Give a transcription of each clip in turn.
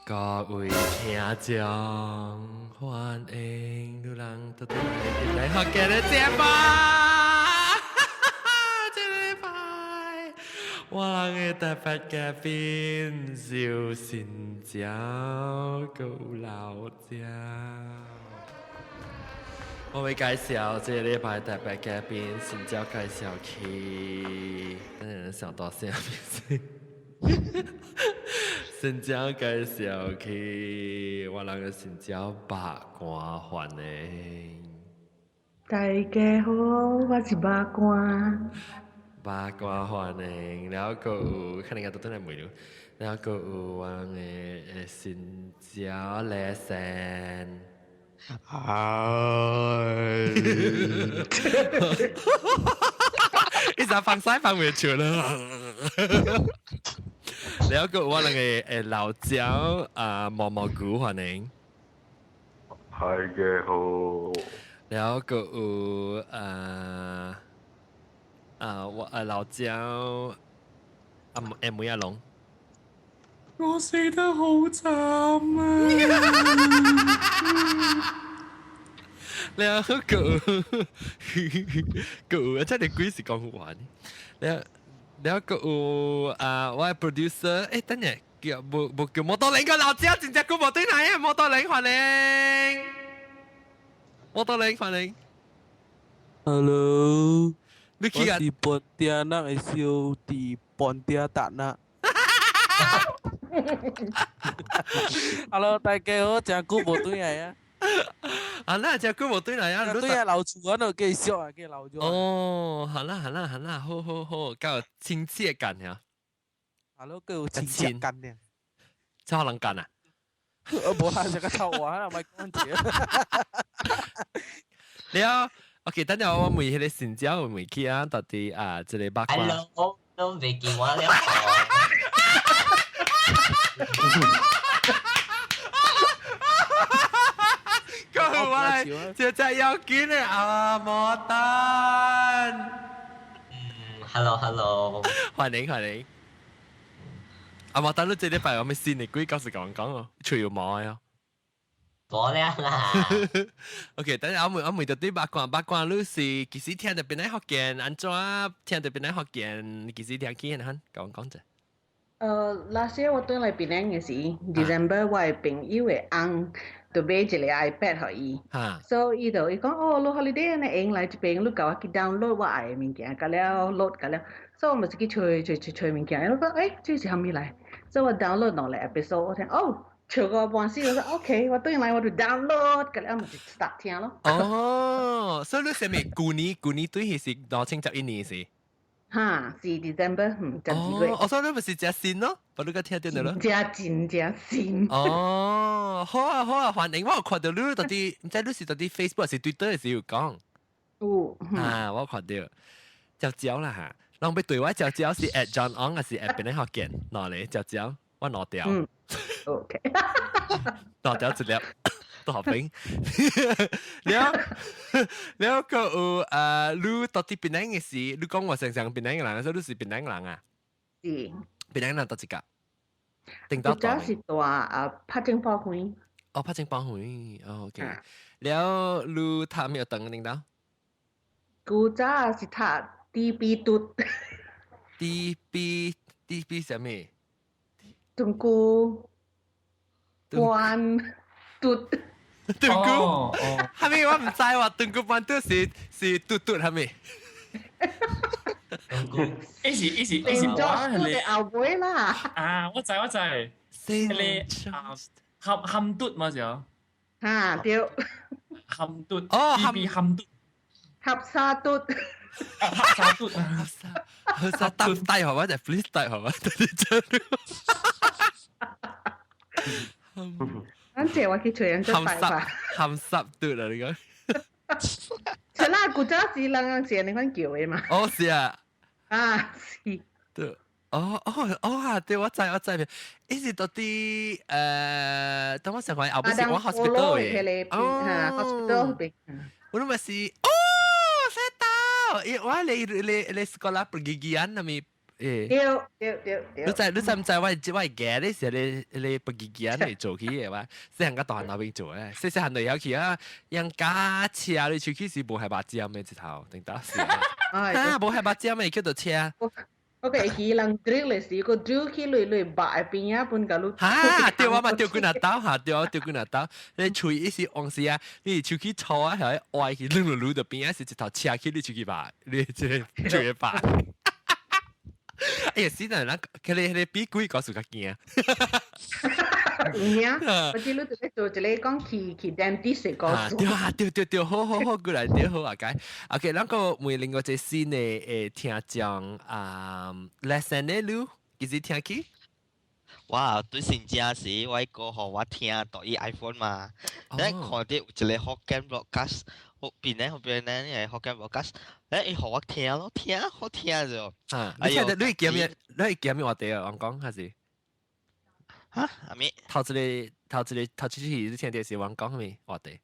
各位聽眾，歡迎你人到來福建的節目。這禮拜我人的特別嘉賓是新椒高老椒。我會介紹這禮拜特別嘉賓，新椒介紹去，等陣上大聲先。新椒介紹去，我人个新椒肉乾歡迎。大家好，我是肉乾。肉乾歡迎，了閣有可能個都轉來問了，了閣有我人的新椒來生。唉，一直放屎放袂出啦。了閣有我人个老椒啊毛毛菇歡迎。大家好。了閣有啊啊我啊老椒啊梅阿龍。我死得好慘啊！了閣閣有，這個鬼是講話呢？了了閣有啊，我 producer，等下叫無無叫摩多林個老椒，真正久無對來啊！摩多林歡迎，摩多林歡迎。 Hello，你去啊？我是本地人的小弟，本地達啦。Hello，大家好，真久無對來啊！啊，那真久無對來啊！對啊，留厝嗰度繼續啊，繼留咗。哦，好啦好啦好啦，好好好，較有親切感呀。 Hello，夠有親切感呢。超人感啊！無啦，這個臭話啦，咪講住。了，OK，等陣我問彼個新椒問去啊，到底啊，這個肉乾。 Hello，都未見我了。各位，這真要緊的阿摩丹。嗯，Hello，Hello，歡迎歡迎。阿摩丹，你這禮拜有咩新的鬼故事講講哦？吹有毛啊？無了啦。 OK，等下我問到對肉乾，肉乾你是幾時聽著檳榔福建？按怎聽著檳榔福建？幾時聽起？哈，講講者。那時我轉來檳榔的時，December 我的朋友的翁就買一個 iPad 予伊，所以伊就伊講哦，你 holiday 按呢閒來這邊，你共我去 download 我愛的物件，甲了 load 甲了，所以我咪是去揣揣揣揣物件，我講這是啥物來？所以我 download 兩個 episode，我聽哦，笑個半死，我說 OK，我轉來我就 download，甲了咪就 start 聽咯。哦，所以你啥物？舊年舊年對彼是2011年是？哈，是 December，12月。哦，我說你咪是真新咯，把你個聽到咯。真真真新。哦，好啊好啊，歡迎我有看到你到底，毋知你是到底 Facebook 還是 Twitter 時有講。有。啊，我看到，椒椒啦哈，人欲對我椒椒是 @JohnOng 還是 @檳榔福建？哪裡椒椒？我兩條。嗯。OK。兩條一粒。都好兵，了了閣有你到底檳榔的時，你講我常常檳榔人，所以你是檳榔人啊？是。檳榔人佗一個？頂到大。是蹛啊，拍正寶園。哦，拍正寶園，哦，OK。了，你讀啥物學堂頂到？古早是讀 DB 嘟。 DB DB 啥物？中古關嘟。斷估，係咪我毋知喎？斷估班都是是嘟嘟係咪？斷估，伊是伊是伊是我係後尾啦。啊，我知我知，彼個啊，含含嘟嘛就。哈對。含嘟，哦，含含嘟，合沙嘟。合沙嘟，合沙合沙搭帶係嘛？就 please 帶係嘛？對對對。咱這我去揣人做辦法。含濕嘟啦，你講。出啦，古早時人人是按呢款叫的嘛。哦，是啊。啊，是。對，哦哦哦啊！對，我知我知，伊是到底等我想看後尾是我 hospital 的。哦，hospital 邊。我諗咪是，哦，識到，伊我你你你 sekolah pergigian 係咪？誒。對對對對。你知唔知我嘅你是你不記記你做起嘅話，細漢個大漢那邊做咧，細細漢就有去啊，人家車你出去是無係目尖嘅一頭，定打死。啊，無係目尖嘅叫做車。我個會記人 drill 嘅時，個 drill 去類類白邊啊，本個路。哈，對我嘛對幾若刀嚇，對我對幾若刀。你喙一時往時啊，你手去搓啊，係歪去，擼擼擼到邊啊，是一頭車去你手去白，你這個嘴白。哎呀，死人啦！佢哋佢哋比鬼故事較驚。有影，我知你特別做一個講去 dentist 的故事。對啊，對對對，好好好，過來對好啊，解。OK，咱個問另外一個新的聽眾啊，lesson 咧，你幾時聽起？哇！對新正時，我哥予我聽到伊 iPhone 嘛，你看到有一個福建 broadcast，嗰邊咧福建 broadcast，伊予我聽咯，聽好聽就。啊！你聽你記咩？你記咩話題啊？我講還是？哈？阿咩？頭一個頭一個頭出去你聽電視，我講咩話題？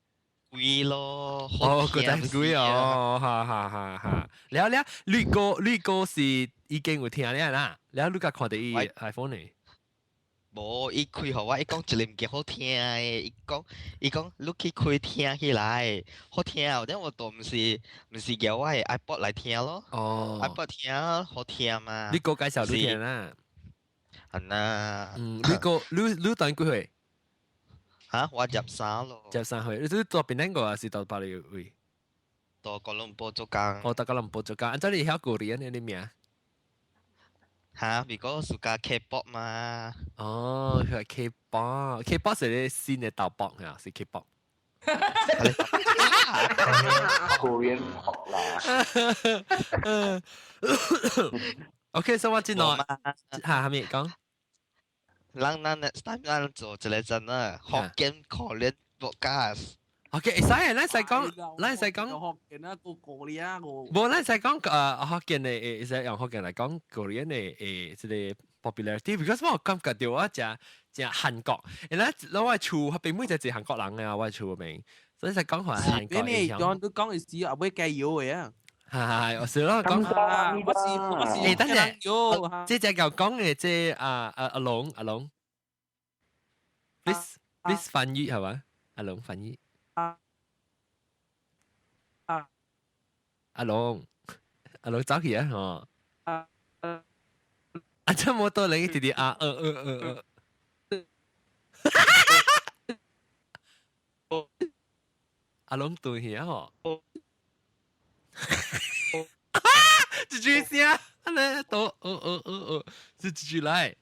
鬼咯！哦，個真鬼哦！哈哈哈哈！了了，你哥是已經有聽了啦，了你甲看到伊 iPhone 呢？無，伊開予我，伊講一個物件好聽的，伊講你去開聽起來，好聽啊！但我都毋是叫我的 iPod 來聽咯。哦。 iPod 聽好聽嘛。你哥介紹你聽啦。係啦。嗯，你哥你當幾歲？嚇，我23咯。 23歲，你住檳城個還是到巴厘位？到哥倫坡做工。哦，到哥倫坡做工，按怎你曉 Korean 的你名？嚇，如果暑假 K-pop 嘛。哦，佢係 K-pop，K-pop 是咧新的豆卜啊，是 K-pop。 Korean pop 啦。 OK，所以我知道，嚇，係咪講？咱咱 next time 咱做一個真啊，福建 Korean podcast。 OK，會使啊，咱使講，咱使講。福建啊，個過哩啊，個。無，咱使講福建的會使用福建來講 Korean 的這個 popularity，because 我感覺到我誠誠韓國，因為我厝彼邊每隻是韓國人啊，我厝邊，所以使講話韓國你講都講的是後尾加油的啊。係，我是咯講。我是。等陣，這隻舊講的這啊啊阿龍阿龍，this this 翻譯係嘛？阿龍翻譯。啊！阿龍，阿龍走去啊！嗬。啊！這麼多人直直啊，阿龍對去啊！嗬。一句聲，安尼都，是一句來。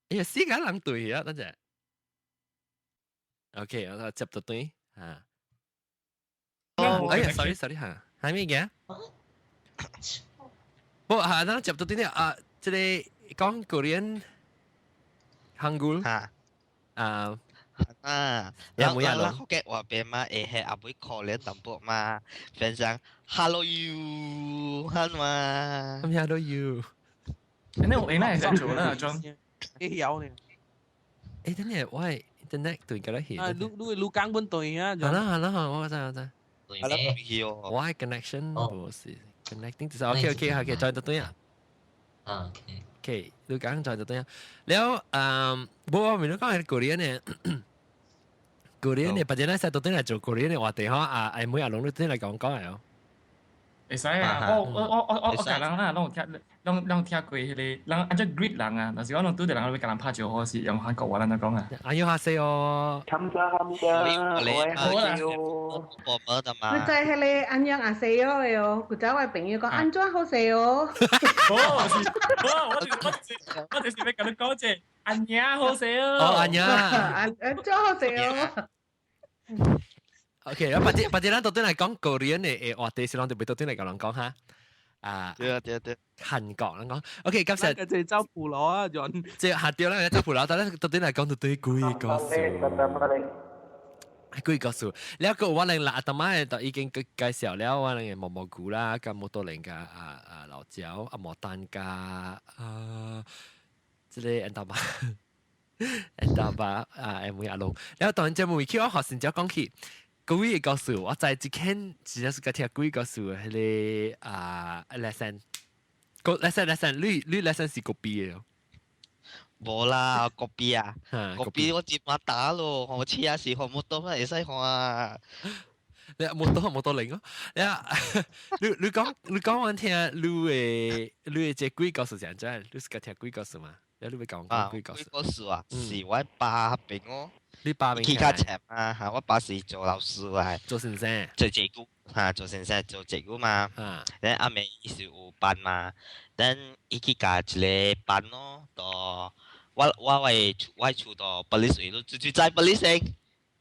哎呀，死個人對去啊！等陣。OK，我接到對嚇。哎呀，sorry sorry 嚇，係咩嘅？不嚇，咱接到對啊，這個講 Korean 韓國嚇啊。啊，有冇人咱福建話邊嘛，會係後尾可憐淡薄嘛，變成 Hello you，係嘛？咁 Hello you，你我你那會使做啦，John。會曉呢？等陣我係 internet 對緊啦，啊，你講本對啊？係啦係啦，我知我知。係啦，我係 connection 不是 connecting，就是 OK OK OK，再到對啊。啊 OK。 OK，你講再到對啊。แล้ว嗯，無我咪你講係 Korean 嘅。Korean 嘅，或者咱使到對來做 Korean 嘅話題吼，啊，阿妹阿龍你對來講講下哦。會使啊，我教人啦，攏有聽，攏聽過彼個，人按怎 greet 人啊？若是講攏拄著人欲共人拍招呼是用韓國話按怎講啊？ 안녕하세요。 감사합니다。好啦，我冇得嘛。你知彼個안녕하세요的哦，古早我朋友講按怎好勢哦。哦，是，我就是欲共你講者，안녕好勢哦。哦，안녕。按怎好勢哦。 OK，或者咱到底來講 Korean 的話題，是咱就袂到底來共人講哈。啊，對啊對對，韓國人講，OK，今日這走普羅啊，John。這下掉啦，走普羅，但係到底來講到對鬼故事。鬼故事，了個我哋阿媽就已經介紹了，我哋毛毛菇啦，加摩多人加啊啊老椒啊牡丹加啊，這個安達巴，安達巴啊，阿妹阿龍，了當然這每期我學生就講起。各位告訴我，在一間只是個聽鬼故事，彼個啊 lesson，個 lesson lesson，你 lesson 是 copy 的？無啦，copy 啊，copy 我接馬打咯，我車是學摩托咩會使看啊？你摩托摩托零咯，你講我聽，你的這鬼故事是按怎？你是個聽鬼故事嘛？你會講鬼故事？鬼故事啊，是我爸邊哦。你爸邊？去較前嘛，嚇！我爸是做老師啊，做先生，做這久嚇，做先生做這久嘛。咱阿妹伊是有班嘛，咱伊去教一個班咯，到我厝到 police 位，你最知 police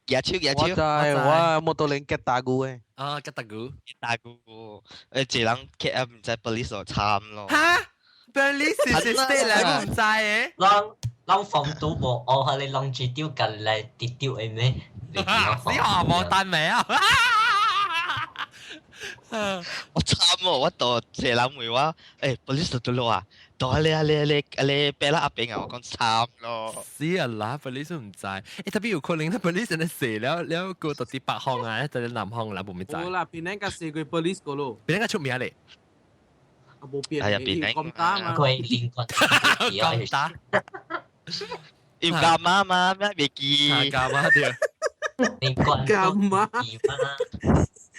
舉手舉手。我知，我摩托輪吉打鼓的。啊，吉打鼓。吉打鼓，一人去啊，毋知 police 慘咯。哈？police 是 state 來，唔知的。人防賭無學，你人住丟近來跌丟的咩？你學無單未啊？我慘哦！我到一個人問我，police 到落啊？到啊你啊你啊你啊你白啦阿邊啊！我講慘咯。死啊啦！police 唔知，特別有可能，police 你死了了個到佇北方啊，到佇南方啦，無咪知。無啦，檳城較細過 police 個咯。檳城較出名咧。啊，無變，係啊，咁打嘛。佢連貫咁打。要幹嘛嘛？咩未記？幹嘛對？連貫幹嘛？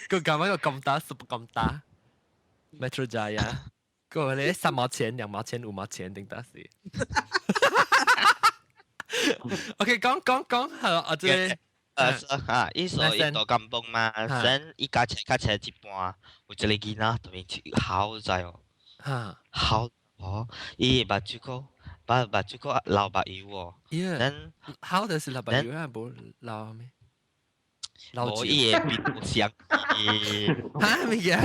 個幹嘛個咁打，十咁打？Metro Jaya，個你3毛錢、2毛錢、5毛錢定打死？OK，講講講，係啊，這嚇，伊所伊到甘榜嘛，先伊駕車駕車一半，有一個囡仔對面好在哦，好哦，伊目睭個。目睭個流目油哦，咱好就是流目油啊，無流咩？無伊的面無相，哈咩嘢？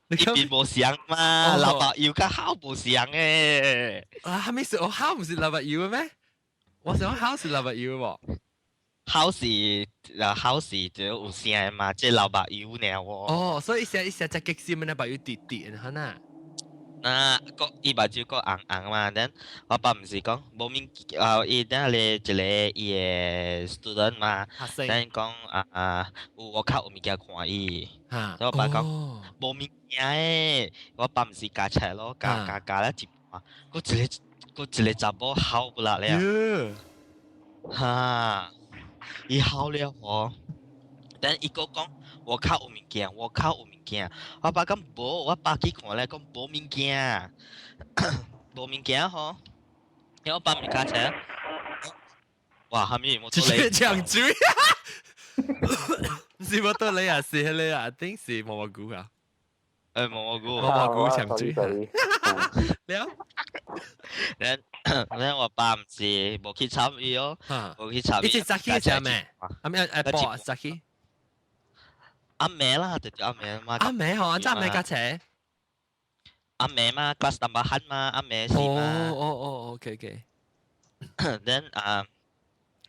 你面無相嘛，流目油佮好無相誒。啊，哈咩事？我好毋是流目油咩？我想好是流目油喎。好是啊，好是就有聲嘛，這流目油爾喎。哦，所以一聲一聲只激心的目油滴滴，哈呐。啊，個伊目睭個紅紅嘛，then 我爸毋是講無物啊，伊等下咧一個伊的 student 嘛，then 講啊有我較有物件看伊，所以我爸講無物件的，我爸毋是加出來咯，加加加了一半，閣一個查某哭不啦了，哈，伊哭了吼，then 伊閣講我較有物件，我較有物件，我爸講無，我爸去看咧講無物件，無物件吼，因為我爸毋是駕車，哇，哈咪摩托雷，搶嘴，是摩托雷啊，是彼個啊，定是蘑蘑菇啊？蘑蘑菇，蘑蘑菇搶嘴，了，咱我爸毋是無去參與哦，無去參與。伊是早起食咩？啊咩？播早起。阿妹啦，就阿妹嘛。阿妹吼，阿妹駕車。阿妹嘛，class tambahan 嘛，阿妹是嘛。哦哦哦，OK OK。 Then 啊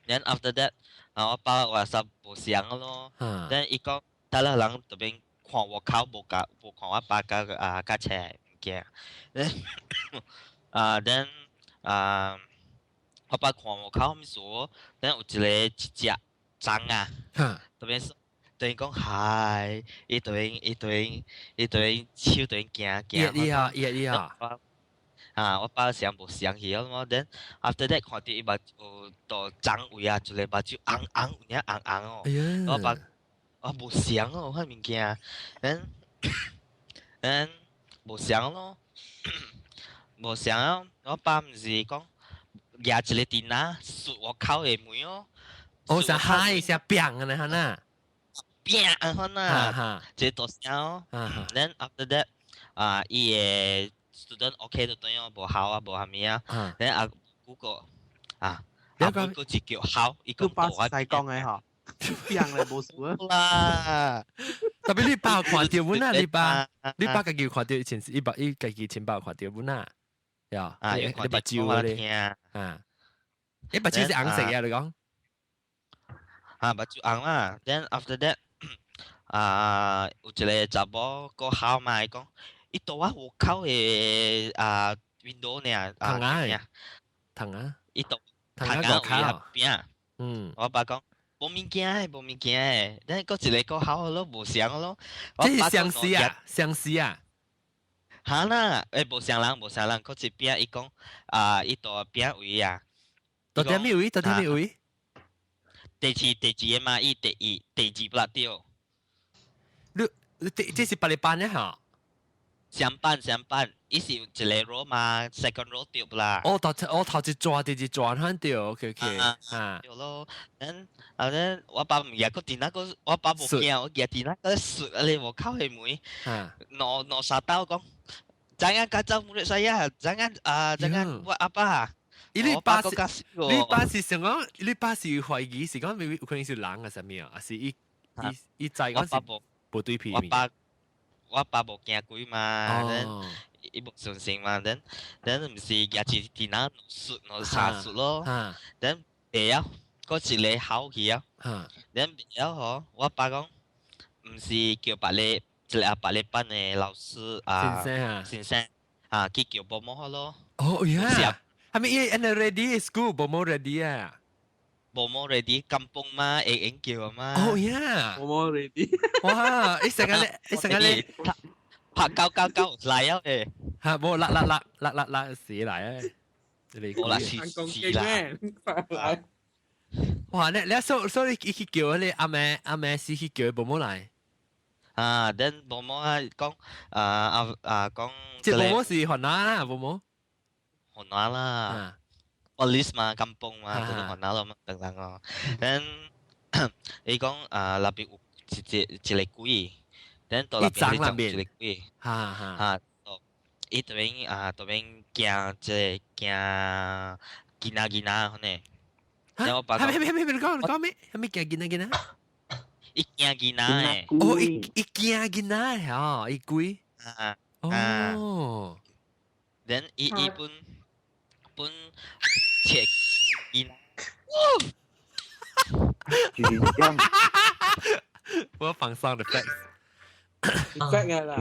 ，then after that，啊我爸話實無相咯。Then 伊講，得啦人特別看我口無教，無看我爸駕啊駕車物件。Then 啊，then 啊，我爸看我口咩事，then 有一個一隻蟑啊，特別是。等於講係，伊對伊對伊對手對行行。伊啊伊啊！啊，我爸想無相去咯，then after that 看到伊目有到髒位啊，一個目睭紅紅有影紅紅哦。我爸我無相哦，彼物件，then then 無相咯，無相啊！我爸毋是講舉一個電腦，摔我口的門哦。哦，聲嗨聲砰按呢哈呐。變按款啊，這大聲哦。Then after that，啊，伊的 student OK 就對哦，無哭啊，無蝦米啊。Then 啊，嗰個啊，啊，每個一叫哭，伊講爸使講的吼，變咧無事啦。特別你爸看到阮啊，你爸家己有看到以前是伊爸伊家己親爸看到阮啊，呀，你目睭咧，啊，你目睭是紅色嘅，你講？啊，目睭紅啦。Then after that。啊，有一個查某閣哭嘛，伊講，伊佇我戶口的啊 window 呢，啊，糖啊，伊佇糖仔位邊，我爸講，無物件無物件，咱閣一個閣好咯，無相咯。這是相思啊，相思啊。哈啦，欸無相人無相人，閣一邊伊講啊，伊到邊位啊？到底咩位？到底咩位？第二第二個嘛，伊第二第二不對。你你這這是八里班的哈？相班相班，伊是有一個 row 嘛，second row 對不啦？哦，頭我頭一轉第二轉翻對，OK OK，啊，對咯。咱啊，咱我爸毋舉個電腦個，我爸無驚，我舉電腦個術啊，你無敲彼門，兩兩三兜講，jangan kacau murid saya, jangan 啊，jangan buat apa。你爸是你爸是想講，你爸是懷疑是講，有可能是人啊，啥物啊？還是伊伊伊知講是無對皮？我爸我爸無驚鬼嘛，咱伊無相信嘛，咱咱毋是舉一電腦術兩三術咯，咱袂曉，閣一個好去啊，咱袂曉吼，我爸講毋是叫別個一個阿別個班的老師啊，先生啊，先生啊，去叫保姆咯。哦呀，係咪伊 ready school 保姆 ready 啊？保姆 ready 金崩嘛，會用叫嘛。哦呀，保姆 ready。哇！伊成日咧，伊成日咧拍九九九來啊誒，嚇冇辣辣辣辣辣辣死嚟啊！冇啦，死死啦！哇！你你所所以伊去叫你阿妹阿妹是去叫保姆來。啊，then 保姆啊講啊啊啊講，這保姆是雲南啦，保姆。雲南啦。Police 嘛，kampung 嘛，就是雲南咯嘛，等等哦。then 伊講啊，那邊有一隻一個鬼，then 到那邊講一個鬼，哈哈，哈，伊這邊啊，這邊驚這個驚囡仔囡仔，可能。然後我爸講，咩咩咩？你講你講咩？係咪驚囡仔囡仔？伊驚囡仔誒。哦，伊伊驚囡仔哦，伊鬼。啊。哦。 then 伊伊本本切囡。點？我放 sound effects。 effect 啊啦。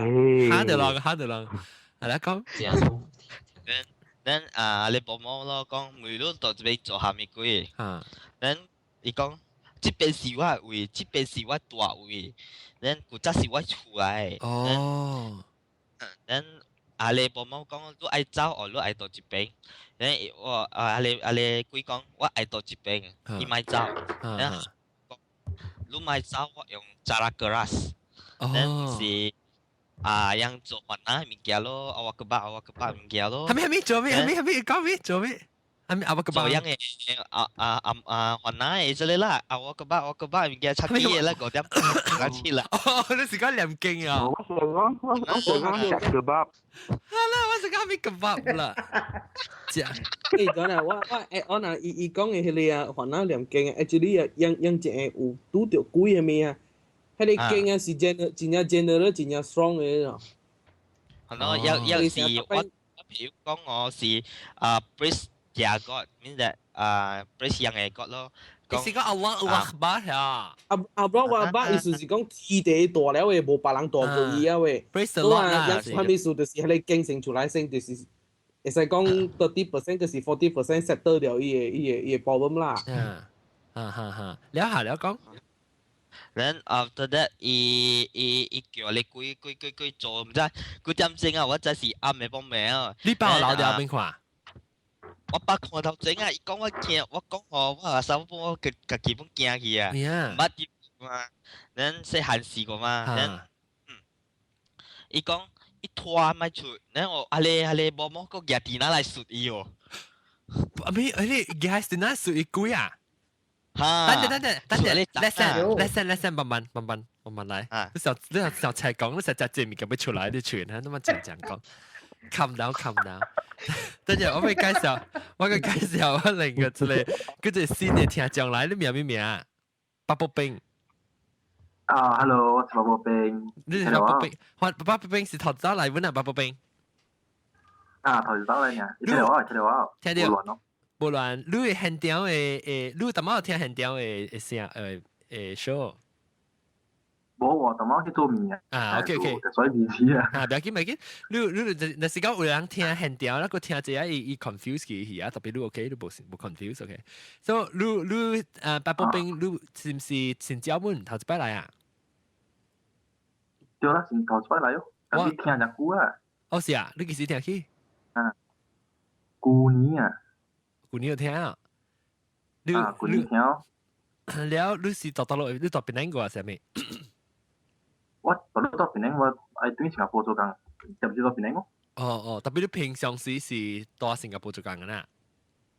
嚇到人，嚇到人。係啦，講。 then then 啊，你保姆咯講，每日到這邊做蝦米鬼？then 伊講，這邊是我位，這邊是我大位，then 古早是我厝來。哦。 then 啊，你保姆講，你愛走哦，你愛到這邊。then 我啊，你啊你鬼講，我愛到這邊，伊莫走。then 你莫走，我用 cara keras。then 是。啊，樣做雲南物件咯，阿我個爸，阿我個爸物件咯。係咪係咪做咩？係咪係咪講咩？做咩？係咪阿我個爸？做樣嘅啊啊啊啊雲南嘅這裡啦，阿我個爸，我個爸物件出啲嘢啦，5點開始啦。哦，你是講念經啊？我想講，我我想講食 kebab。係啦，我是講咩 kebab 啦？食。誒，講啦，我我誒，我若伊伊講嘅彼個啊，雲南念經啊，actually 啊，樣樣一個有拄著鬼嘅物啊。彼個經啊是真真正 general 真正 strong 嘅咯。係咯，有有時我我譬如講我是啊 praise 耶 God，mean that 啊 praise 人嘅 God 咯。你是講 Allahu Akbar 啊？啊啊，不過我意思是講天地大了嘅，無別人大過伊啊喂。 Praise the Lord 啦。啥物事就是彼個經生出來先，就是會使講 30% 就是 40% settle 掉伊個伊個伊個 problem 啦。嗯，哈哈哈，了下了講。 Then after that，伊伊伊叫你鬼鬼鬼鬼做，毋知幾點鐘啊？我真是暗暝幫命啊！你爸老掉邊看？我爸看頭前啊，伊講我驚，我講吼，我阿嫂幫我家家己本驚去啊，毋捌入嘛，咱細漢試過嘛，咱伊講伊拖莫出，咱我阿你阿你無毛閣舉電腦來術伊哦。阿咩？阿你舉電腦術伊鬼啊？哈！等陣等陣等陣，listen listen listen，慢慢慢慢慢慢來。你小你小才講，你實在這物件要出來，你傳，那麼正常講。Calm down, calm down。等陣我會介紹，我會介紹我另個一個，叫做新的聽眾來，你名咩名？巴布冰。啊，hello，我是巴布冰。你是巴布冰？巴布冰是頭早來阮啊，巴布冰。啊，頭早來呢？聽到我，聽到我。聽到。無亂，你會現場的誒，你淡仔有聽現場的的聲誒誒 show？無，無喎，淡仔去做麵啊。啊，OK OK。所以唔知啊。啊，不要緊，不要緊。你若是講有人聽現場啦，閣聽這個伊伊 confuse 去去啊，特別你 OK，你無無 confuse OK。So 你你八寶冰，你是毋是新蕉本頭一擺來啊？對啦，是頭一擺來哦。我聽誠久啊。哦是啊，你幾時聽去？啊，舊年啊。舊年有聽啊？你啊，舊年聽。了，你是到倒落？你到檳城過啊？啥物？我到到檳城，我愛對新加坡做工，就毋是到檳城哦。哦哦，特別你平常時是到新加坡做工嘅啦。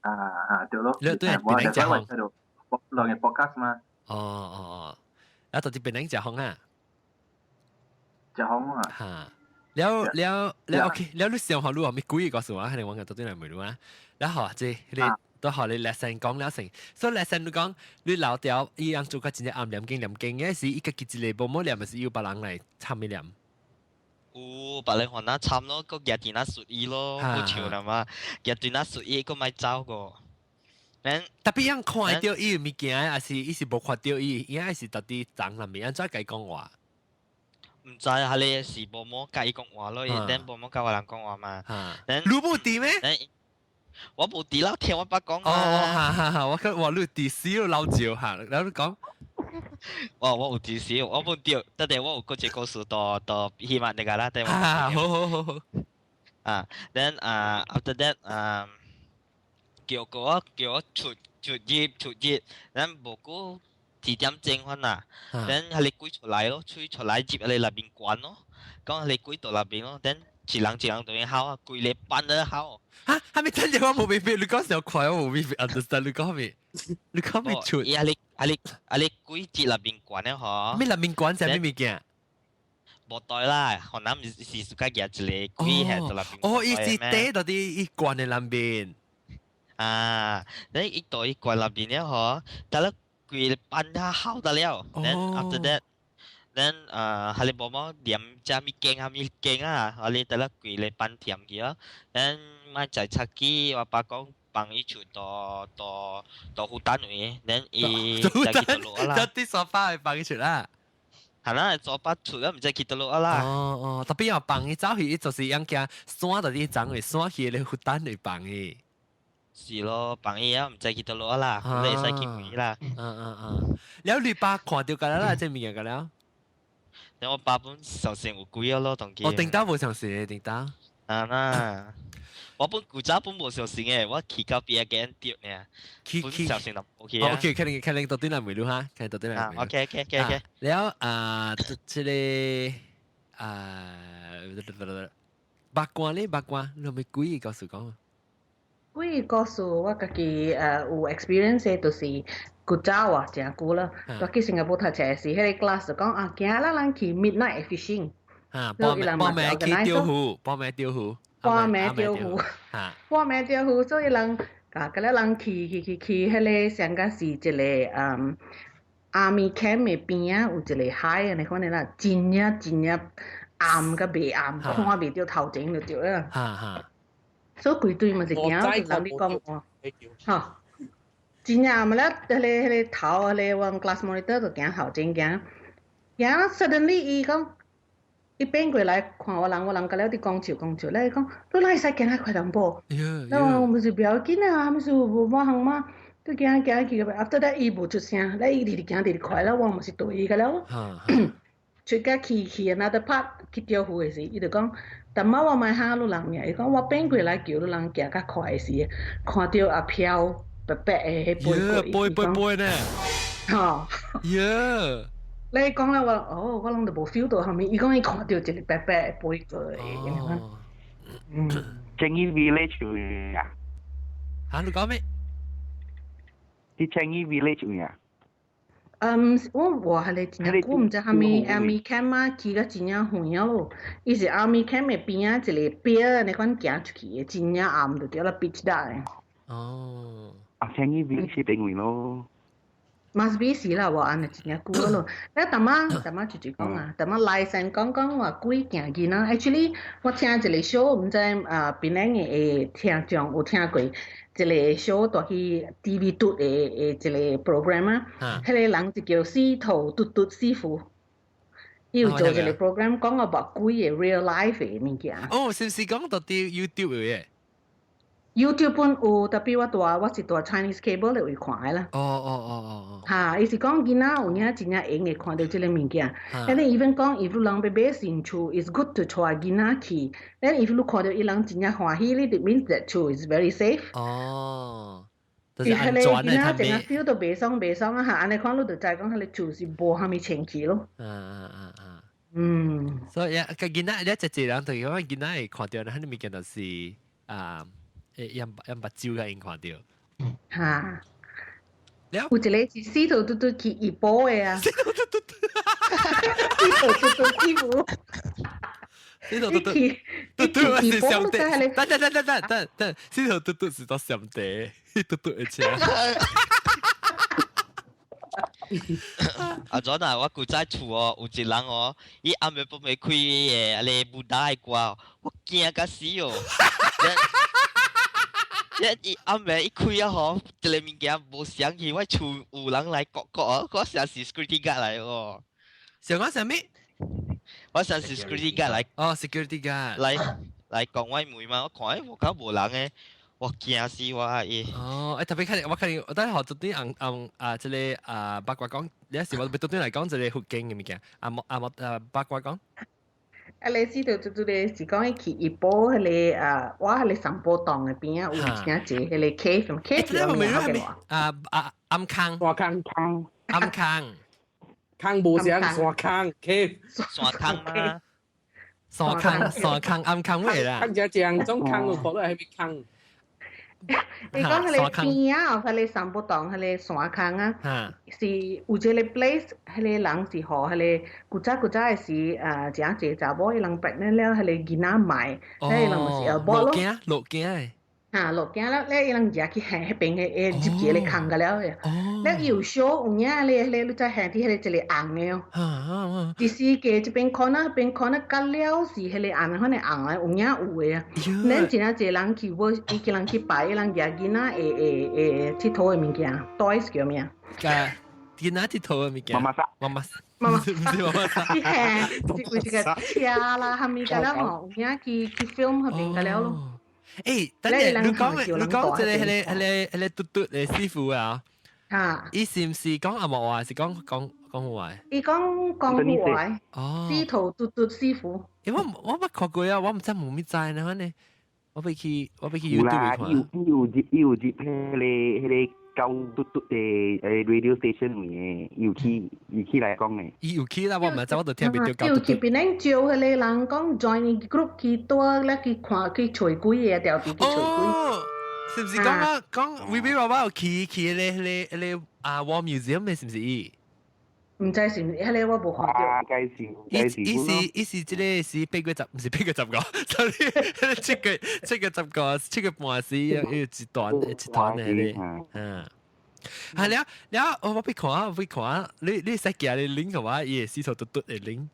啊啊，對咯。你對檳城食風？兩個 podcast 嘛。哦哦哦，啊，到佇檳城食風啊？食風啊。哈，了了了，OK，了你上學你話咩鬼故事啊？可能我到底來問你啊。然後這你都學你 lesson 講了成，所以 lesson 你講你老掉，伊樣做個真正暗念經念經嘅是，伊家己一個無冇念，是有別人來參伊念。有別人還那參咯，個日對那術伊咯，好笑啦嘛，日對那術伊個咪走個。特別樣看到伊物件，還是伊是無看到伊，伊還是到底長那面，按怎共伊講話？毋知係你是無摸共伊講話咯，伊等無摸共我人講話嘛。你無佇咩？我無佇啦，聽我爸講。哦，哈哈哈！我講我你佇死老招哈，然後你講。我有佇死，我無對，但係我有個一個故事到到希望那個啦，對嗎？好好好好。啊，then 啊，after that 啊，叫我叫我出出入出入，咱無過2點鐘款啊，then 係你鬼出來咯，吹出來入你內面關咯，講你鬼到內邊咯，then 一人一人對面吼啊，規個班都吼。哈，係咪真正我無明白？你講上快，我無明白 understand 你講咩？你講咩出？伊係你係你係你鬼入內面關了嗬？咩內面關係咩物件？無對啦，河南是是自家夾一個鬼喺到內面。哦，伊是底到底伊關的內面。啊，你一到伊關內面了嗬，得了規班他吼得了。Then after that，then 啊，係你無冇念遮物經啊物經啊，我哋得了規個班甜去咯。then 買在出去，我爸講放伊出到到到湖單位，then 伊就去倒落啦。啲沙發會放伊出啦。係啦，左筆出了，毋知去倒落啦。哦哦，特別要放伊走去，就是樣驚山到啲長位，山去咧負擔會放伊。是咯，放伊啊，毋知去倒落啦，你會使去回啦。嗯嗯嗯，了你爸看到㗎啦，這物件㗎了。你我爸本相信有鬼咯，當我頂到無相信嘅，頂到。啊啦，我本古早本無相信嘅，我去到邊個間掉呢？去去相信就 OK 啊。OK，肯定肯定到底來問你哈，肯定到底來問。 OK OK OK OK。了啊，這個啊，八卦咧八卦，你有咩鬼故事講？鬼故事我家己有 experience 的就是古早啊，誠久啦。我去新加坡讀冊時，彼個 class 就講啊，今仔咱去 midnight fishing。啊，報名報名去釣魚，報名釣魚，半暝釣魚，半暝釣魚，所以人啊，佮了人去去去去，彼個上個是一個嗯，army camp 的邊仔有一個海，按呢款的啦，真正真正暗佮袂暗，看袂著頭前就對啦。哈哈。所以規隊嘛是行，人咧講話，吼，真正暗了，彼個彼個頭，彼個阮 class monitor 就行頭前行，行 suddenly 伊講。伊變過來看我人，我人佮了佇講笑講笑，咧伊講你哪會使行較快淡薄？那我毋是不要緊啊，毋是無無項嘛，你行行去個，after that 伊無出聲，咧伊直直行直直快了，我嘛是對伊個了。出甲去去 another part 去釣魚的時，伊就講，淡仔我莫嚇你人爾，伊講我變過來叫你人行較快的時，看著阿飄白白的彼飛過，飛飛飛呢？吼！耶！你講了我，哦，我攏都無 feel 到蝦米，伊講伊看著一個白白的飛過的，嗯。 Changi Village 有啊？嚇，你講咩？佇 Changi Village 有啊？嗯，我話係你真正久，毋知蝦米 army camp 啊，去甲真正遠啊咯。伊是 army camp 的邊仔一個壁按呢款行出去的，真正暗就對啦，pitch dark 的。哦。啊，Changi Village 邊位咯？ Must be 是啦，我按呢真正久咯。咧，淡仔淡仔就就講啊，淡仔來先講講話鬼驚囡仔。Actually，我聽一個 show，毋知啊，檳城的會聽眾有聽過一個 show，蹛去 TV 拄的的一個 program 啊。彼個人就叫司徒嘟嘟師傅。伊有做一個 program 講 about 鬼的 real life 的物件。哦，是毋是講到佇 YouTube 的？ YouTube 本有，特別我是蹛 Chinese cable 咧位看的啦。嚇，伊是講囡仔有影真正閒會看著這个物件。And then even 講，if 你人欲買新厝，is good to 帶囡仔去。Then if 你看著伊人真正歡喜，你就 means that 厝 is very safe。哦，就是安全的，囡仔淨係 feel 到袂爽袂爽啊！嚇，按呢款你就知講彼个厝是無啥物清氣咯。所以啊，個囡仔，你一濟人就是講囡仔會看著，彼个物件就是啊。誒，用用目睭共𪜶看著。嚇！有一个是司徒嘟嘟去怡保的啊。司徒嘟嘟，司徒嘟嘟師傅。司徒嘟嘟，嘟嘟是上帝。等等等等等等等，司徒嘟嘟是到上帝，嘟嘟的車。阿左嗱，我古早厝哦，有一人哦，伊暗暝半暝開的，啊個布達的歌，我驚甲死哦！一伊暗暝一開啊吼，一个物件無響去，我厝有人來閣閣哦，我想是 security guard 來哦。想講啥物？我想是 security guard 來。哦，security guard。來來講我門嘛，我看欸無夠無人的，我驚死我伊。哦，欸特別看我看我等下學做啲紅紅啊，這個啊八卦講，你是我欲對對來講這個佛經的物件，啊莫啊莫啊八卦講。啊，你知道嘟嘟咧是講伊去怡保彼个啊，我彼个三寶洞的邊仔有誠濟彼个 cave，cave 叫咩話？啊啊暗坑。山坑坑。暗坑。坑無聲，山坑 cave。山坑啊。山坑山坑暗坑咩啦？坑只正種坑有可能係咩坑？伊講彼个邊仔，彼个三寶洞，彼个山坑啊，是有一个 place，彼个人是予彼个古早古早的時，啊，誠濟查某伊人 pregnant 了，彼个囡仔賣，彼个人咪是後某咯。鹿囝鹿囝的。嚇，鹿囝了，咧伊人食去行彼邊的，會入去彼个坑個了的。咧伊有 show 有影咧，咧你再行佇彼个一个紅的哦。一時過這邊看啊，邊看啊，甲了是彼个紅款的紅的，有影有的啊。咱真正濟人去，無伊叫人去拜，伊人舉囡仔會會會𨑨迌的物件，toys 叫咩？個囡仔𨑨迌的物件。媽媽媽媽。媽媽。毋是媽媽。去行，有一個車啦，啥物個了吼，有影去去 film 彼邊個了咯。欸，等下你講你講這個彼个彼个彼个嘟嘟的師傅啊？啊！伊是毋是講紅毛話，是講講講話？伊講講話。哦。司徒嘟嘟師傅。欸，我我捌看過啊，我毋知無物知呢，反正我欲去我欲去 YouTube 看。伊有入伊有入彼个彼個高嘟嘟的radio station 位的，伊有去有去來講的。伊有去啦，我毋知，我都聽袂著高嘟嘟。有去檳城招彼個人講 join group 去蹛咧去看去揣鬼的，調佇去揣鬼。哦，是毋是講講講威威爸爸有去去彼個彼個彼個啊 War Museum 的，是毋是伊？毋知是毋是，彼个我無看著。啊，該是，該是。伊是伊是這個是8月10，毋是8月10個，sorry，7月7月10個，7月半時有一段一團的彼個，嗯。係了了，我欲看，我欲看，你你使寄你 link 予我，伊的司徒嘟嘟的 link。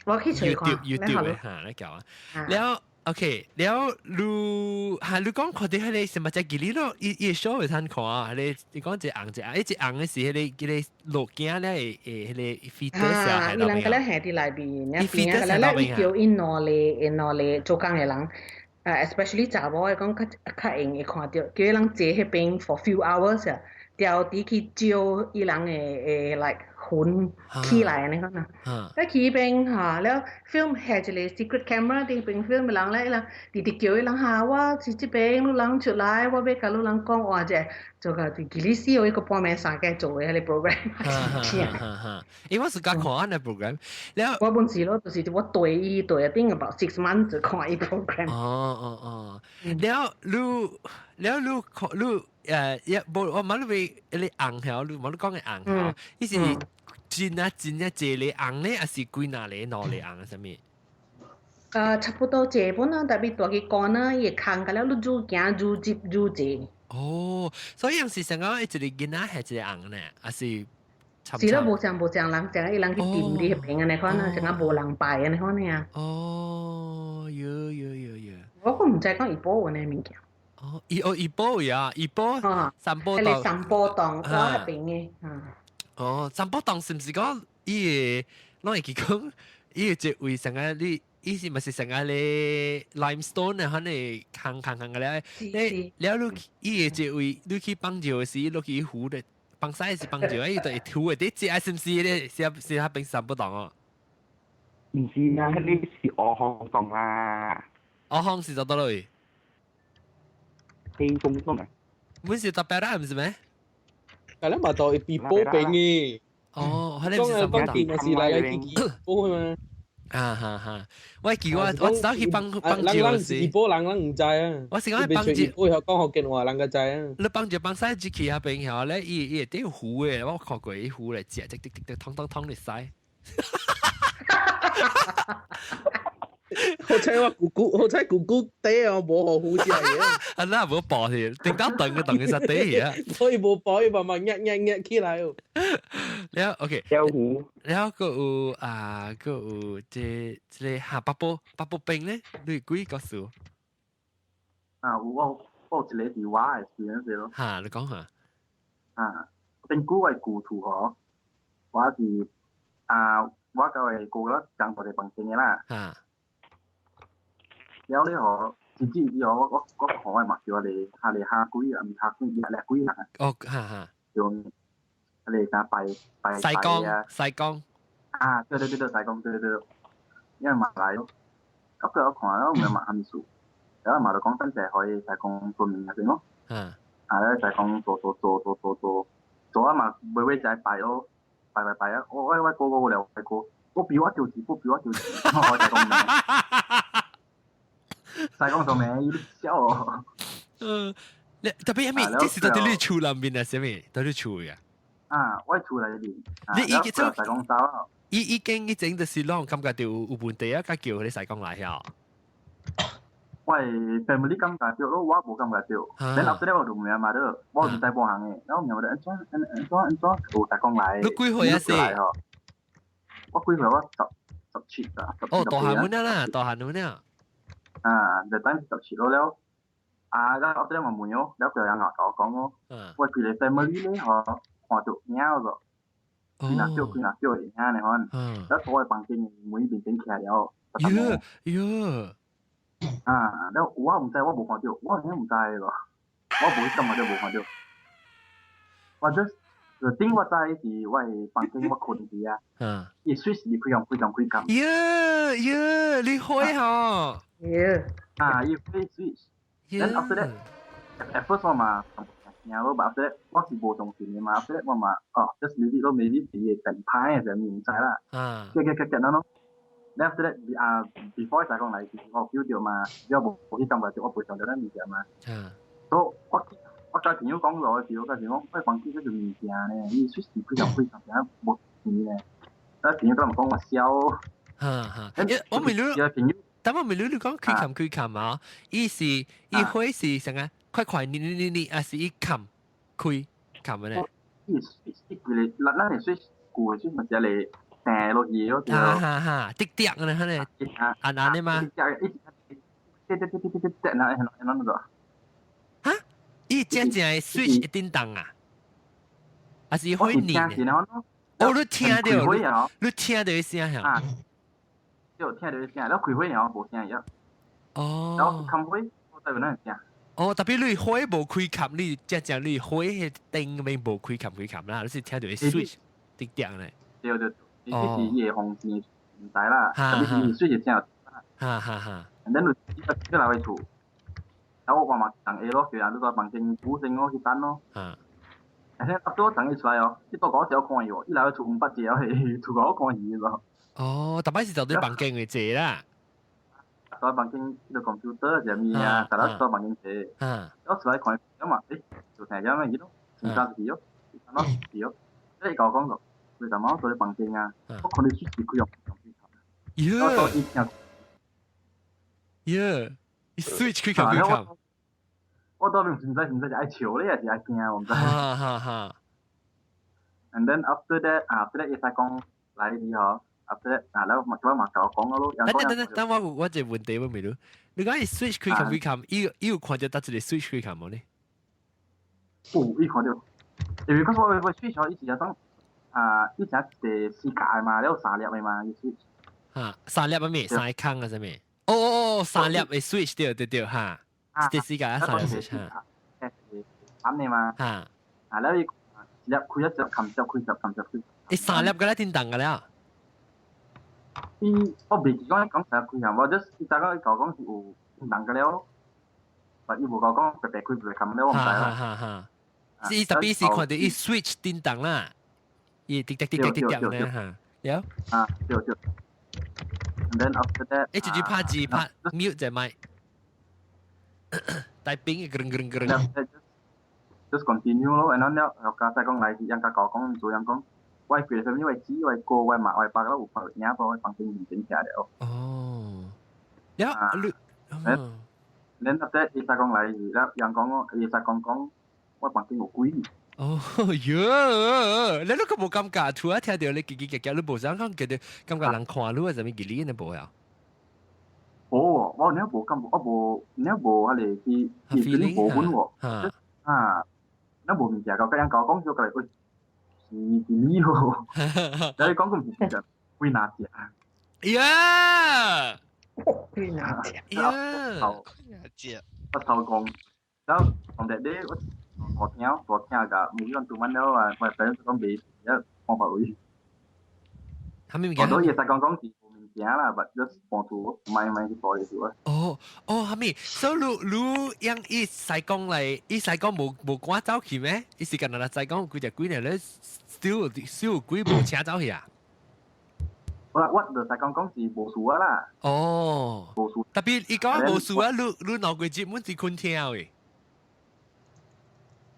我去揣看。 YouTube 的嚇，你叫啊。了，OK，了你嚇你講看著彼个什麼只記你咯？伊伊 show 會通看啊，彼个你講一個紅一個，伊一紅的是彼个彼个鹿囝咧會會彼个 fetus 啊，伊人個咧行佇內面，邊仔個咧伊叫𪜶兩個𪜶兩個做工的人。啊，especially 查某的講較較閒會看著，叫伊人坐彼邊 for few hours 啊。調佇去照伊人的的 like 魂起來按呢款啊。咧去彼邊嚇，了 film 下一個 secret camera 佇彼邊 film 的人咧，伊人直直叫伊人嚇，我是這邊你人出來，我欲共你人講話者，做個其實死哦，伊個半暝三更做的彼个 program。因為我是剛看按呢 program，了我本是咯，就是我對伊對頂 about 6 months 看伊 program。哦哦哦，了你了你看你一無我問你欲彼個紅曉，你問你講的紅曉，伊是真啊真啊濟个紅咧，還是幾若个兩個紅啊？啥物？差不多濟本啊，特別蹛去講啊，伊會空個了，你愈行愈入愈濟。哦，所以是想講一個囡仔係一個紅呢，還是？是咯，無像無像人，像伊人去掂佇彼邊按呢款啊，像啊無人拜按呢款爾。哦，有有有有。我閣毋知講怡保有按呢物件。哦，伊哦怡保位啊，怡保三寶洞。三寶洞，我彼邊的。哦，三寶洞是毋是講伊個攏會記講，伊有一位成個你，伊是咪是成個咧 limestone 啊？可能坑坑坑個咧，你了你伊個一位你去放尿時，落去湖的放屎是放尿，伊就會吐的，你食是毋是咧？是是較平常不同哦。毋是啊，你是鵝項洞啦。鵝項是做倒落去？避風洞啊！阮是特別啦，毋是咩？但係嘛就會被保病嘅。哦，佢哋唔是講講見是來來去去保嘛。啊哈哈！我記我我走去幫幫照時，保人人毋知啊。我是講幫照，我曉講福建話，人個知啊。你幫照幫西入去下邊後咧，伊伊會啲糊嘅，我看過伊糊嚟食，滴滴滴滴，湯湯湯嚟洗。好彩我姑姑，好彩姑姑底哦，無予糊食嘅。啊，那無爆去，頂到等個等個實底啊。所以無爆，伊慢慢壓壓壓起來哦。了 OK，有糊。了閣有啊，閣有這這個哈八寶八寶冰咧，你幾個數？啊，我我有一個佇我的 experience 咯。哈，你講下。啊，頂久我的舊厝吼，我是啊，我佮我的哥哥仝一個房間的啦。啊。了咧吼，甚至以後我我我看我嘛叫我哋下嚟下鬼啊，毋下鬼，廿兩鬼啊。哦，哈哈。用嚟啥拜拜西江，西江。啊，對對對對，西江，對對對。因為嘛來咯，我個我看我毋知嘛啥物事，然後嘛就講等陣可以西江做物件先咯。嗯。啊，咧西江做做做做做做，做啊嘛尾尾就拜咯，拜拜拜啊！我我我哥哥了，我哥，我比我就是，我比我就是，我西江名。西江做名，伊笑哦。嗯，你特別係咩？這是到底你厝內面啊？啥物？到底厝嘅？啊，我厝內面。你已經做西江走啊？伊已經一整就是攏感覺到有問題啊，才叫佢哋西江來遐。我 family 感覺到咯，我無感覺到。然後後來我就問阿媽咯，我毋知半行嘅，然後問阿媽按怎按按怎按怎有西江來？你幾歲啊？是？我幾歲？我十十七啊。哦，大漢滿啦，大漢滿啦。啊，就等17咯了。啊，然後後來我問哦，了叫人我講哦，我規個 family 咧吼，看到影咗，幾若少幾若少會影呢款，了我的房間門面前徛了。喲喲。啊，了我毋知，我無看到，我啥毋知咯，我無去感覺就無看到。我 just 就頂我知是我的房間我睏時啊，伊隨時開開開開開。喲喲，你會吼？喲。啊，伊會 switch。Then after that, at first 我嘛驚咯，but after that 我是無相信的嘛，after that 我嘛哦，just leave it 咯，maybe 是伊的電牌的啥物毋知啦。啊。結結結結咯。Then after that 啊，before 才講來，我 feel 到嘛，了無去感覺到我袂想到咱物件嘛。所以我我甲朋友講落的時候，我就講，我房間這個物件呢，伊隨時開開開開，無錢呢。啊，朋友甲我講我痟。哈哈，我問你，但我問你，你講開冚開冚啊？伊是伊會是啥個？快快你你你你，還是伊冚開冚嘅咧？伊伊規個，咱咱會說舊的說嘛是嚟掟落去咯。哈哈哈，滴滴嘅咧，佢咧，按按的嘛。滴滴滴滴滴滴滴，那那那那個。哈？伊真正的 switch 一叮當啊？還是會念？哦，你聽到？你聽到聲嚇？啊，對，聽到聲，了開火然後無聲了。哦。然後開火，我再有那聲。哦，特別你火無開冚，你真正你火彼燈面無開冚開冚啦，你是聽到 switch 滴滴咧。對對，你這是伊的風扇，毋知啦，特別是伊 switch 聲。哈哈哈。然後就去來厝，然後我嘛同下咯，叫人佇房間補先咯，去等咯。而且到我等伊出來哦，伊到我時看伊哦，伊來厝毋捌一個，厝我看伊咯。哦，逐擺是就佇房間會坐啦。在房間去到 computer 啥物啊，逐日在房間坐。我出來看，咁嘛，誒，就聽咗咩嘢咯？唔知是咯，咁咯是咯。即係甲我講咗，為什麼我坐佇房間啊？我看你隨時開用。喲。喲，伊 switch 開冚開冚。我到底唔知唔知是愛笑咧，還是愛驚，我毋知。哈哈哈。 And then after that，after that 伊使講來你嗬，after that 啊，แล้ว嘛我嘛甲我講咯。等等等等，我我一個問題問你，你講伊 switch 開冚開冚，伊伊有看到佗一個 switch 開冚無呢？有，伊看到，因為我我 switch 伊是當啊，以前一個四格嘛，了三粒的嘛，伊 switch。嚇，三粒啊咩？三個坑啊，啥物？哦哦哦，三粒的 switch 對對對嚇，一個四格三粒 switch 嚇。三的嘛。嚇。啊，了伊一粒開一隻，冚一隻開一隻，冚一隻開。欸，三粒個咧叮當個了。伊我袂記講講三粒開啊，我 just 伊早講伊講講是有叮當個了，但伊無講講白白開白白冚了，我毋知啦。哈哈哈！是伊特別是看到伊 switch 叮當啦，伊滴滴滴滴滴滴咧嚇，有。啊，對對。And then after that，欸，直接拍字拍 mute 隻麥，帶兵嘅グルグルグル。 Just continue 咯，然後了後家再講來是人家講講做人講，我記得啥物我姊我哥我媽我爸都有看影我房間面前徛了。哦，了你，然後 after 伊再講來是了人講我，伊再講講我房間有鬼。哦喲，你都個無感覺，除咗聽到你嘰嘰夾夾，你無想講覺得感覺人看你啊，啥物吉利呢無啊？哦，我你無感覺，我無你無彼個去去無本喎，啊。咱無物件，甲人講講小過來，喂，是是你哦，你講講唔是真，鬼拿食。呀！鬼拿食。呀！鬼拿食。我頭講，然後從日咧，我大聽大聽甲，每個人做滿了啊，我朋友講袂，一方法位。啥物物件？我都會使講講是無物件啦，但 just 搬厝，買買去搬去啊。哦哦，啥物？所以你你用伊使講嚟，伊使講無無趕走去咩？伊是干那使講幾隻鬼呢？你 still still 鬼無請走去啊？我我就使講講是無事啊啦。哦，無事。特別伊講無事啊，你你兩個節滿是困聽的。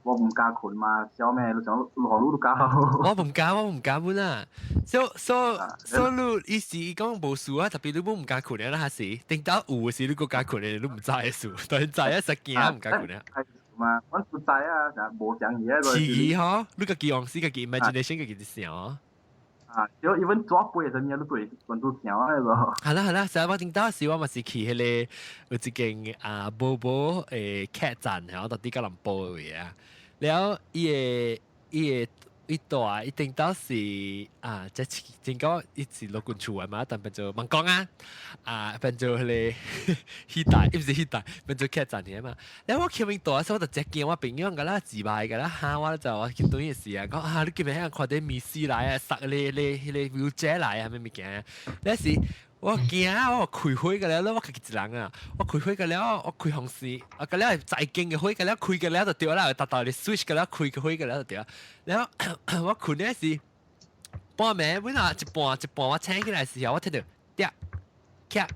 我毋敢睏嘛，小妹，你想你何你都敢？我毋敢，我毋敢本啊。所所所你伊是伊講無事啊，特別你本毋敢睏啊，還是頂到有的時你閣敢睏的，你毋知的事，但是知啊實驚毋敢睏啊。嘛，阮都知啊，無相嘢。遲疑吼，你家己往時家己 imagination 家己想。啊，就 even 抓背啥物都對，阮都想啊個。係啦係啦，成日我頂到時我嘛是去彼個有一間啊寶寶的客棧，然後到底吉隆坡的位啊。了伊個伊個伊大伊頂到是啊，這真講伊是老君厝的嘛，但變做問講啊，啊變做彼個戲台，伊毋是戲台，變做客棧爾嘛。了我去面大時，我就直見我朋友甲咱自敗甲咱嚇我就我去對伊時啊，講啊你今日遐看到米斯來啊，塞咧咧彼個 wheelchair 來啊，啥物件？那時我驚我開火個了，我家己一人啊，我開火個了，我開風扇，啊個了在間嘅火個了，開個了就對啦，達到你 switch 個了，開個火個了就對啦。然後我睏咧是半暝，本來一半一半我醒起來時候，我聽到嗲，咔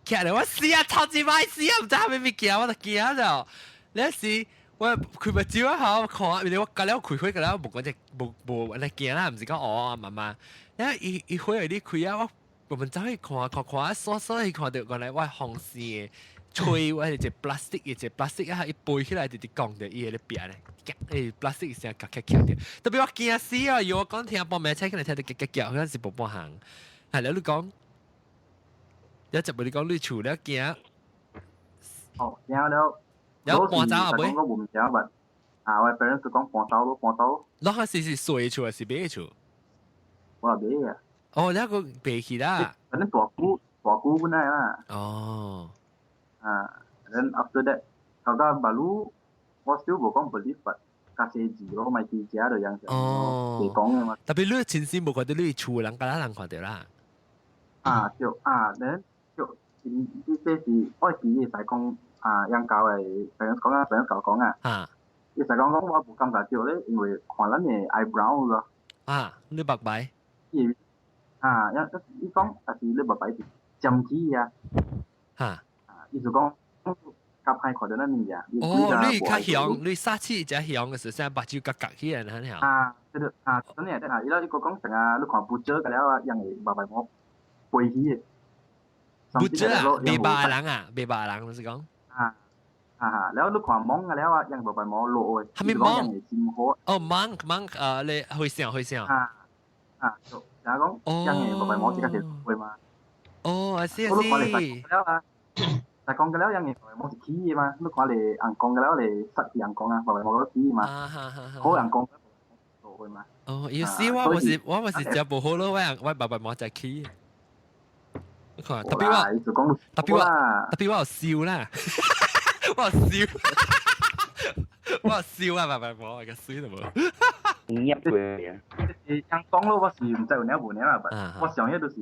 咔咧，我死啊，超級歹死啊，毋知啥物物件，我就驚了。那時我開目睭啊，好看，因為我個了開火個了，無講只無無按呢驚啦，毋是講哦媽媽。然後伊伊火你開啊，我。我們走去看看看，刷刷去看到原來我風扇的吹，我係一 plastic 一隻 plastic 啊，伊飛起來直直講著伊個咧壁咧，誒 plastic 聲夾夾夾著，特別我驚死啊！如果講聽半暝醒起來聽到夾夾夾，嗰陣時無半行。係啦，你講，一直無你講你厝了驚。哦，驚了。了搬走啊？未？我無驚吧？啊，我 parents 講搬走咯，搬走。那係是細厝還是大厝？我買啊。哦，那個白去啦。反正大姑大姑本來啦。哦。啊，then after that，到到 baru，我 still 無講 believe，but 較細字咯，咪記者就樣。哦。袂講的嘛。特別你親身無看到你厝的人，敢若人看到啦。啊，對啊，then 對，這是我記會使講啊，養教的朋友講啊，朋友教講啊。啊。伊使講講我無感覺到咧，因為看咱的 eyebrow 咯。啊，你目白。伊啊，一伊講，但是你目白是尖起啊。哈。啊，伊就講較歹看到咱物件。哦，你較凶，你殺氣只凶嘅時，現在目睭角角起來，很曉。啊，對對啊，真的，真啊，伊咧伊個講成啊，你看不少個了啊，用的目白毛飛起的。不少啊，袂白人啊，袂白人就是講。啊啊，了你看蠓個了啊，用目白毛落的。啥物蠓？哦，蠓蠓，你會想會想。啊啊，就講，用的目白毛這個是會嘛？哦，啊是啊是。我看你了啊。但講個了，用的目白毛是起的嘛？你看你紅光個了，你失去紅光啊，目白毛都起的嘛？好紅光。過嘛。哦，有時我嘛是食無好咯，我爸爸媽食起。我看特別我特別我特別我有笑啦，我有笑，我有笑啊！爸爸媽我個水都無。入過啊！是聽講咯，我是毋知有領無領啦，我想迄都是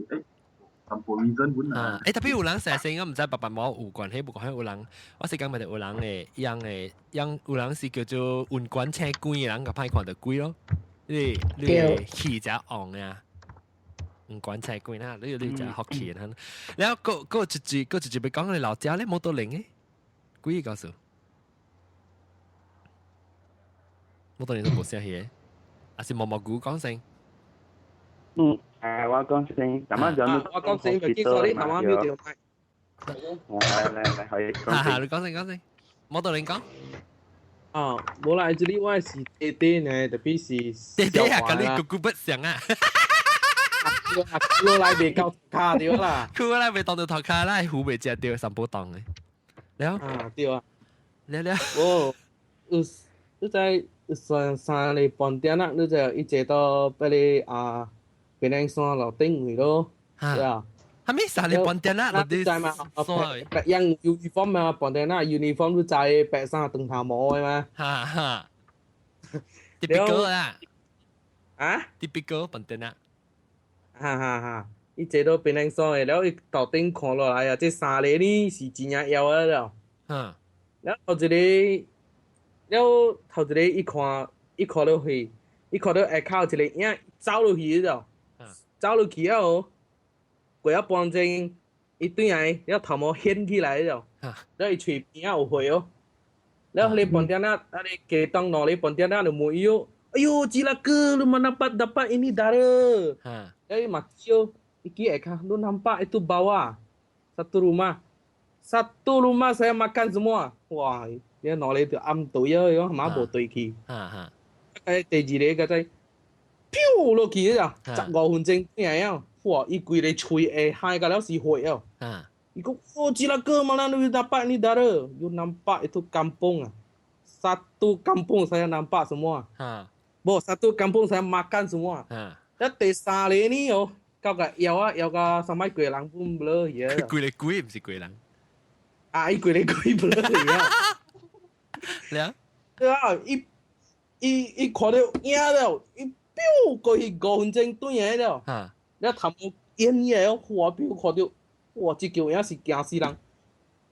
淡薄 reason 本啊。特別有人成日我毋知爸爸媽有關係無關係有人，我是講咪有人會樣的樣有人是叫做雲管請鬼的人，個歹看到鬼咯。你氣只旺啊！唔管請鬼啦，你只福氣啦。然後個一句個一句欲講你老家咧，摩托輪誒，鬼告訴，摩托輪都無聲戲的，還是毛毛菇講聲？嗯，我講聲，頭先講我講聲，結果你頭先秒掉麥。來來來，可以。哈哈，你講聲講聲，摩托輪講。啊，無啦，這裡我是弟弟呢，特別是弟弟啊，佮你姑姑不像啊。過來袂到頭跤對啦，過來袂當到頭跤啦，虎袂食著三寶檔的。了啊，對啊，了了。無，有你知三三个半點仔，你就一坐到彼个啊，平頂山樓頂位咯，對啊。啥物三个半點仔？你知嘛？白樣 uniform 嘛，半點仔 uniform 你知白衫長頭毛的嘛？哈哈。typical 啦。啊？typical 半點仔。哈哈哈！伊坐到平頂山的，了伊頭頂看落來啊，這三個呢是真正枵的了。嗯。了頭一个，了頭一个伊看，伊看落去，伊看到下跤有一个影走落去了。走落去了哦，過了半鐘，伊轉來，了頭毛掀起來了。了伊喙邊仔有血哦。了彼個半點仔，啊個雞當兩个半點仔就問伊哦，哎喲，吉拉哥，你mana dapat dapat ini darah？Eh, mati iki eka, lu nampak itu bawah satu rumah. Satu rumah saya makan semua. Wah, dia 拿嚟就暗對啊，樣嘛無對去。哈哈。第二个個仔，飄落去啊，15分鐘變啊，哇！伊規个喙會害甲了是血哦。伊講，哦，這個mana lu dapat ni darah? You nampak itu kampung ah. Satu kampung saya nampak semua. 無，satu kampung saya makan semua. 一第三个呢哦，到個枵啊枵到啥物鬼人本無落去啊！鬼個鬼毋是鬼人。啊！伊規个鬼無落去啊！了。對啊，伊伊伊看到影了，伊飆過去5分鐘轉來了。了頭毛煙起來哦，花飆看到，哇！這叫影是驚死人，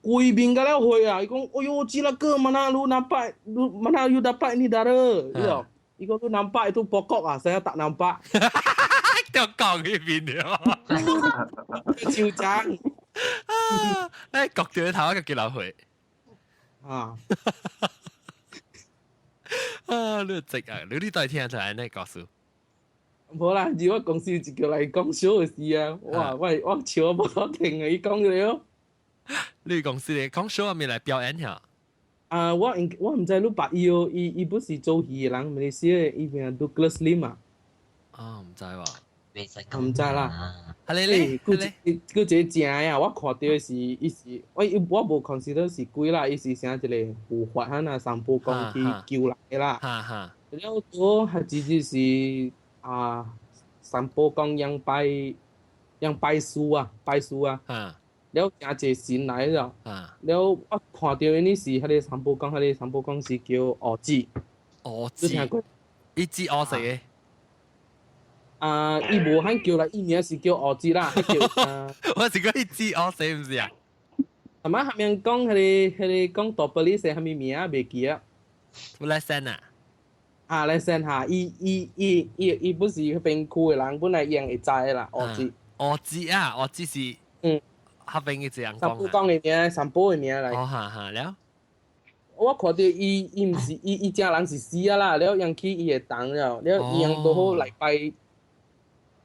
規面甲了血啊！伊講，哎喲，這個 mana lu nampak lu mana you dapat ni darah，你知？伊講lu nampak itu pokok ah, saya tak nampak。就講呢邊了。超正。焗住頭一個叫流血。啊。啊！你直啊！你呢對聽出來呢告訴？無啦，如果公司一叫來講笑的事啊，哇！我笑無得停啊！伊講了。你公司咧講笑咪來表演下？啊！我毋知你捌伊哦，伊不是做戲的人，馬來西亞伊名 Douglas Lim 啊。啊，毋知喎。毋知啦。係你咧？佢一個正的啊！我看著的是，伊是我無 consider 是鬼啦，伊是啥一個護法啊，三寶公去救人的啦。哈哈。了我還只只是啊，三寶公樣拜樣拜師啊，拜師啊。了誠濟神來了，了我看著的是彼個三寶公，彼個三寶公是叫烏子。烏子。伊子烏色的。啊，伊無罕叫啦，伊名是叫烏子啦，叫啊。我是講伊子烏色，毋是啊？阿媽下面講彼個講大伯利是啥物名啊？袂記啊。來生啊？啊，來生哈！伊不是彼邊區的人，本來伊會知的啦，烏子。烏子啊，烏子是嗯。彼邊的一個人三寶公的名，三寶的名來。哦，哈哈，了。我看著伊，伊毋是伊，伊正人是死啊啦，了引起伊會動了，了伊樣拄好來拜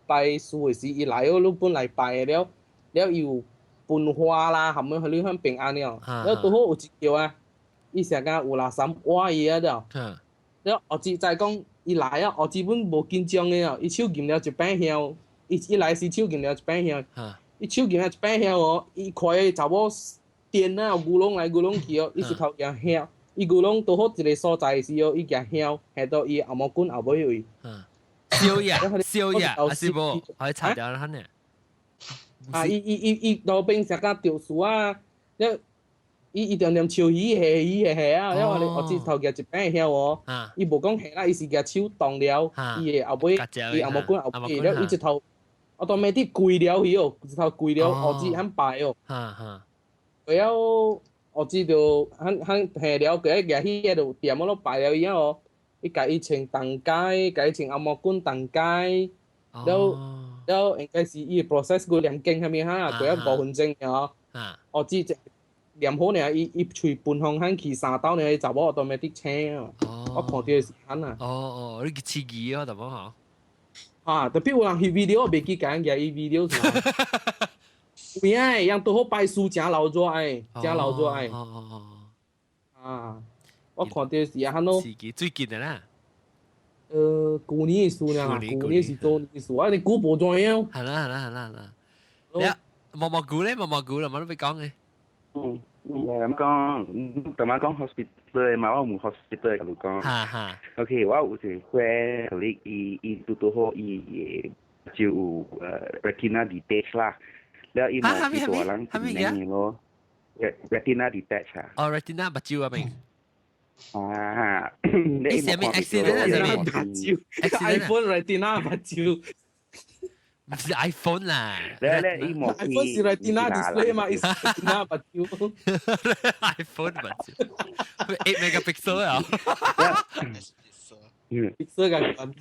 拜師的時，伊來哦，你本來拜的了，了伊有分花啦，含物予你很平安了，了拄好有一叫啊，伊成日有垃圾挖伊啊了，了後子知講伊來啊，後子本無緊張的哦，伊手撳了一擺香，伊伊來時手撳了一擺香。伊手撳了一擺香哦，伊看彼查某癲啊，牛攏來牛攏去哦，伊是頭先香，伊牛攏拄好一個所在時哦，伊舉痟，下到伊紅毛棍後尾位。燒嘢，燒嘢，還是無？可以拆掉啦，呢？啊！伊伊伊伊路邊食甲著樹啊，了伊伊定定笑魚下魚下下啊，了我我只頭舉一擺痟哦，伊無講下啦，伊是舉手動了，伊的後尾，伊紅毛棍後尾，了伊一頭，我當咩啲跪了去哦，一頭跪了，烏子很白哦，了烏子就很很下了，佢一舉起喺度掂我攏白了以後，伊共伊穿重解，共伊穿紅毛棍重解，了。了應該是伊 process 過念經啥物哈，過咗5分鐘哦。哦，只只念好爾，伊伊喙分方向去三兜爾，伊查某都未得請啊。我看到是按啊。哦哦，你刺激哦，淡薄嗬。啊，特別有人翕 video，我袂記講嘅，伊 video 是。有影，人拄好拜師誠老熱愛，誠老熱愛。哦哦哦。啊，我看到是按咯。刺激最近的啦。舊年的事啦，舊年是做年的事，啊，你估無怎樣？係啦係啦係啦係啦。你毛毛菇咧，毛毛菇啦，冇得俾講嘅。嗯，咁講，同埋講 hospital 嘛，我冇 hospital 咁講。哈哈。 OK，我有一個 friend，伊伊伊拄拄好伊就有retina detach 啦，了伊冇去大人一年咯，retina detach 啊。哦，retina 目睭啊明。啊！你係咩 accident 啊？係目睭，iPhone retina 目睭，唔是 iPhone 啦。咧咧，伊冇 iPhone 是 retina display 嘛，是 retina 目睭。 iPhone 目睭，8 megapixel 啊。嗯，pixel 咁。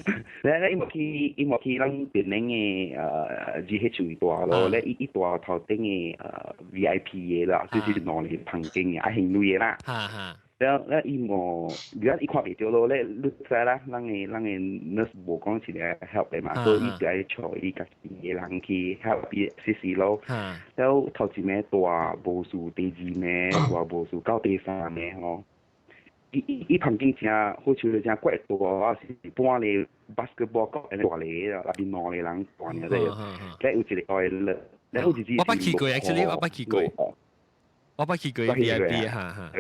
咧咧，伊冇去，伊冇去咱檳城的GH 位蹛咯，咧伊伊蹛頭頂的VIP 的啦，就是兩个房間的，愛還錢的啦。哈哈。了了，伊無，而家伊看袂著咯，咧你知啦，咱的 nurse 無講一個 help 的嘛，所以伊就愛帶伊家己的人去 help 伊試試咯。了頭一暝蹛無事，第二暝蹛無事，到第三暝吼。伊伊伊房間誠好像誠怪大，啊是半個 basketball 個大個啦，內面兩個人蹛爾個，咧有一個 toilet，咧有一支我捌去過，actually 我捌去過，我捌去過 VIP 哈哈。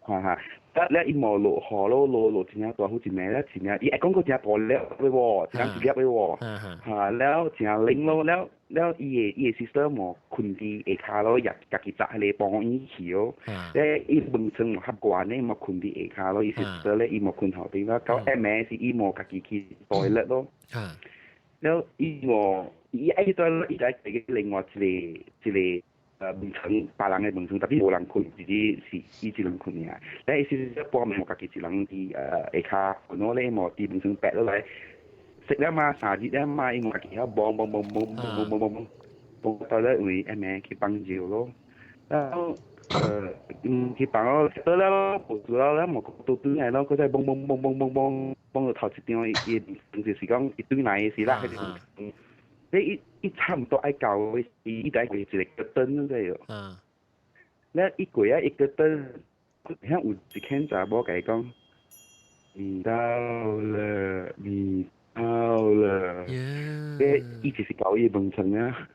哈哈，得咧伊無落雨咯，落落真正大，好一暝咧真正，伊會講過真大粒的喎，真一粒的喎，哈了真冷咯，了了伊的伊的 sister 無睏佇下跤咯，也家己紮彼個幫椅去咯，咧伊門床嘛較懸咧，無睏佇下跤咯，伊 sister 咧伊無睏後邊啦，到暗暝時伊無家己去 toilet 咯，了伊無伊愛去 toilet，伊就愛另外一個一個。門床，別人的門床，特別無人睏，自己是伊一人睏爾。咧伊是半暝家己一人佇下跤睏咯，咧無佇門床爬落來，食了嘛，三日了嘛，伊無家己曉嘣嘣嘣嘣嘣嘣嘣嘣，到咧位暗暝去放尿咯。然後去放咯，得了咯，無做了，咧無倒轉來咯，閣再嘣嘣嘣嘣嘣嘣，嘣到頭一張，伊就是講伊轉來的時啦，彼個你伊伊差毋多愛到，伊伊就愛過一個燈這個。咧伊過啊一個燈，遐有一間查某共伊講，你到了，你到了。咧伊就是到伊門床啊。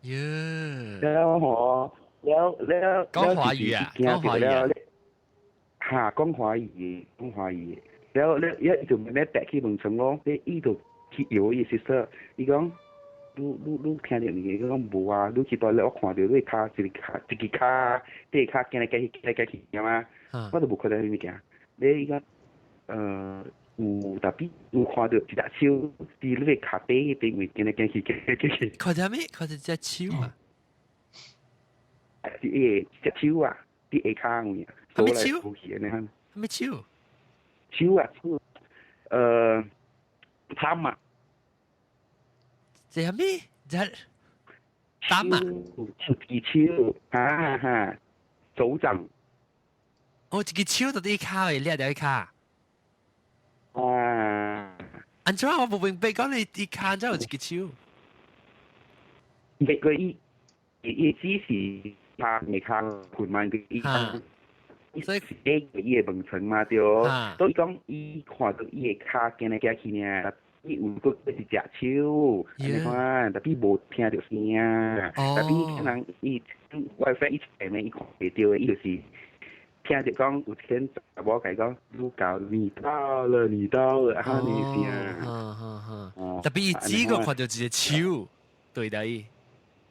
了吼，了了講華語啊，講華語啊。哈，講華語，講華語。了了，伊就慢慢爬去門床咯，咧伊就去搖伊 sister，伊講。你你你聽著物件？伊講無啊，你去 toilet 我看著你跤一个跤，一支跤，底跤行來行去，行來行去，對嗎？我都無看著啥物件。你伊講，有特別有看著一隻手佇你个跤底彼邊位行來行去，行來行去。看著咩？看著隻手啊？是伊個隻手啊，佇下跤位啊，啥物手？啥物手？手啊手，貪啊！這係咩？這膽啊？一支手，哈哈，手掌。哦，一支手就佇跤的，掠著伊跤。啊！按怎我無明白講你伊跤怎有一支手？別個伊伊只是跤未跤困嘛，伊所以伊个門床嘛對，所以講伊看到伊个跤行來行去爾。伊有閣是隻手，按呢款，特別無聽著聲，特別可能伊 WiFi 伊前面伊看袂著的，伊就是聽著講有天查某共伊講，你到你到了，你到了，哈呢聲。特別伊只個看著一個手對待伊。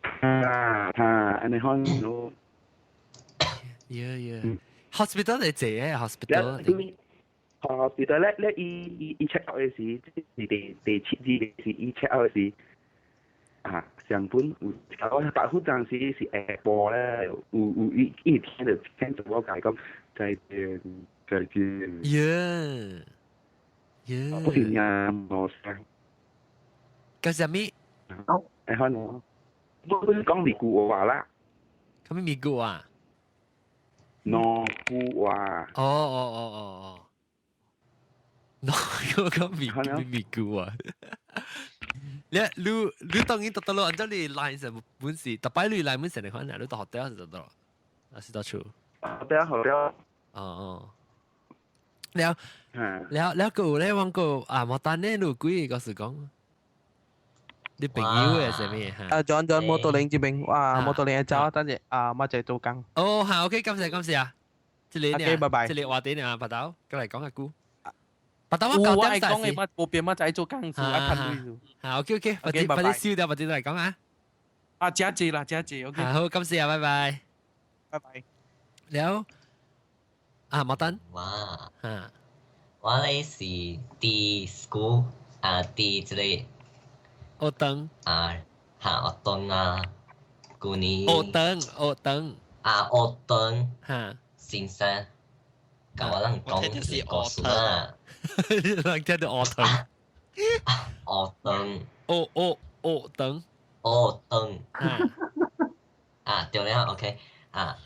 啊哈，按呢款咯。 Yeah. Hospital 嚟坐嘅 hospital。 Hospital 咧咧，伊伊伊 check out 嘅時，是第第七日是伊 check out 嘅時，啊，上本有我白虎當時是下晡咧，有有伊伊聽著聽著我共伊講再見再見。 不是呀，無聲。叫啥物？哦，會可能，不是講咪句話啦。啥物咪句啊？喏句話。哦哦哦哦哦。喏，我講咪咪咪句話。你你你當然得到咯，按照你 line 上本是，特擺你 line 本成你可能你到學校就得咯，還是到厝？學校學校。哦哦。了了了，個咧，我個啊，莫單咧，你幾個是講？你朋友嘅係咩？啊，John John 摩托輪這邊，哇，摩托輪走，等陣啊，我就做工。哦，好，OK，感謝感謝啊。這裡呢，拜拜。這裡話題呢，白豆，過來講下句。白豆我搞掂晒先。我講嘅，我無變，我就做工，是啊，睇好，OK OK，快啲快啲燒掉，快啲嚟講啊。啊，真濟啦，真濟，OK。好，感謝啊，拜拜。拜拜。了，啊，莫丹。哇。啊。我咧是佇 school 啊，佇這個。學堂。啊，哈，學堂啊，舊年。學堂，學堂。啊，學堂。哈。先生，共我人講一個故事啦。人聽著學堂。學堂。學學學堂。學堂。啊，對了，OK，啊，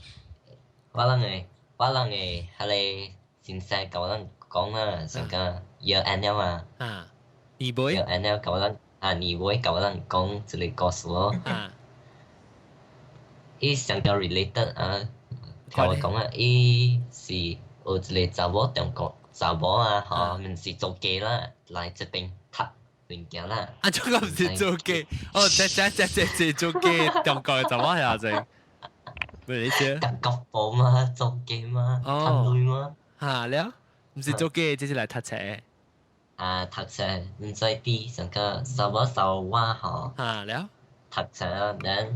我人的，我人的，彼個先生共我人講啦，上個 year end 了嘛。啊，年尾。 year end 了，共我人。啊，年尾共我人講一個故事咯。啊。伊上較 related 啊，聽我講啊，伊是有一個查某中國查某啊，吼，毋是做雞啦，來這邊讀物件啦。啊，這個毋是做雞，哦，這這這這這做雞，中國的查某係啥？咩意思？讀國寶嘛，做雞嘛，讀鐳嘛。哈了，毋是做雞，這是來讀冊。啊，讀冊毋知佇上個三某三我吼。哈了。讀冊啊，then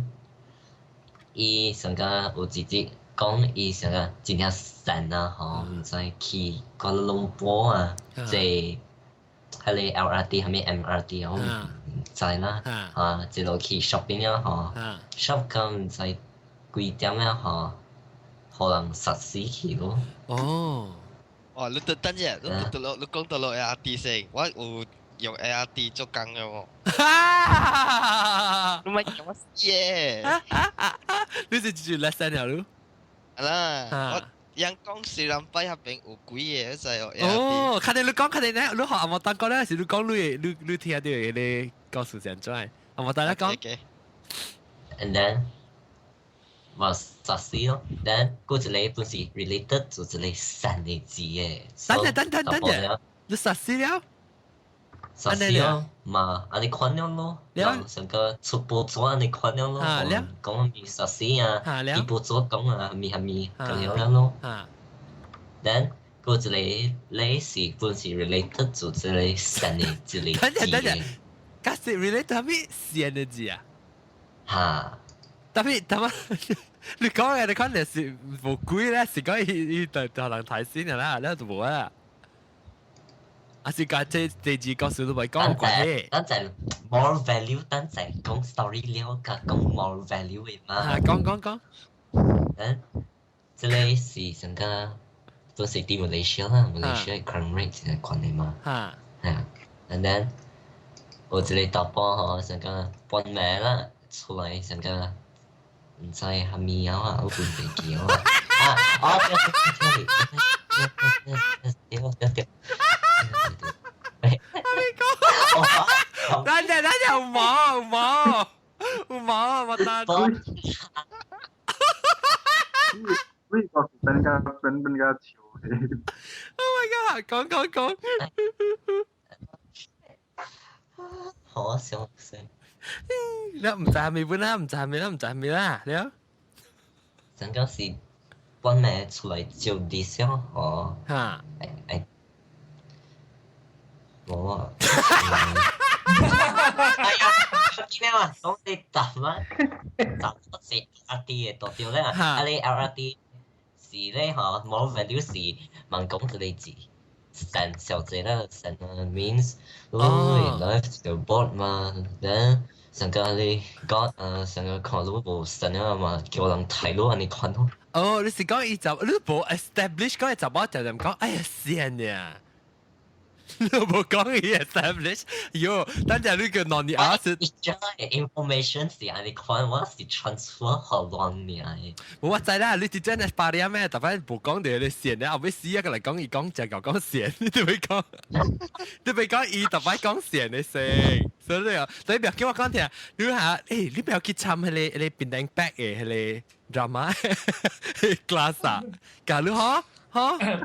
伊上個有一日講伊上個真正神啊吼，毋知去哥倫隆坡啊，坐彼個 LRT 啥物 MRT 我毋知啦，啊，一路去 shopping 啊吼，shop 到毋知幾點啊吼，予人殺死去咯。哦。哦，你等等者，你到落，你講到落 LRT 先，我有用 LRT 做工嘅喎。你咪講乜嘢？你是住 lesson 了咯？係啦，我人講四人擺嗰邊有幾個，就係哦，看見你講，看見你，你學阿莫丹講咧，是你講你你你聽到嘅你告訴怎樣？阿莫丹咧講。 And then 話殺死咯，then 嗰一個本是 related 做一個三個字嘅。等陣等等等陣，你殺死了？殺死了嘛，按呢款樣咯，人上個出報紙按呢款樣咯，講咪殺死啊，啲報紙講啊，咪係咪咁樣樣咯。then 嗰一個你是本是 related 做一個三個字嘅。等陣等陣，假設 related 係咪三個字啊？嚇！特別特別，你講嘅你可能是無鬼咧，是講伊伊就就人睇先啦，你就無啊。啊是講這第二個事都唔係講關係。等陣 moral value，等陣講 story 了，甲講 moral value 嘅嘛。啊，講講講。嗯，這個是上個都是佇 Malaysia 啦，Malaysia crime rate 真係懸的嘛。嚇。係啊，and then 有一個查埔吼，上個半暝啦，出來上個毋知蝦米啊，我本袂記啊。啊，哦，對對對對對對。你講，等陣等陣，有冇有冇有冇我等。呢個變較變變較笑。 Oh my god！講講講。好笑死！你唔知係咪本啦？唔知係咪啦？唔知係咪啦？你啊？上個是半暝出來照啲相哦。嚇！誒冇啊！哎呀，咩話？講你答啊？答是 LRT 嘅代表咧，啊你 LRT 是咧嗬，moral value 是問講佢哋字。神小姐啦，神啊 means 你 love the board 嘛，then 上個你 God 啊，上個看到無神啊嘛，叫人睇到你看咯。哦，你是講伊就你無 establish 講伊就我就就講，哎呀線呀！你無講伊 establish，喲，等陣你個 non 啊是。伊將 information 是按你看，我是 transfer 好亂嘅。我知啦，你真係巴啲咩？特別無講到你線咧，後尾死一個嚟講，伊講就講講線，你都會講，你會講伊特別講線的聲，所以啊，所以不要叫我講聽，你下，誒，你不要去參彼個檳城 back 的彼個 drama class 啊，假如嗬？嗬，誒，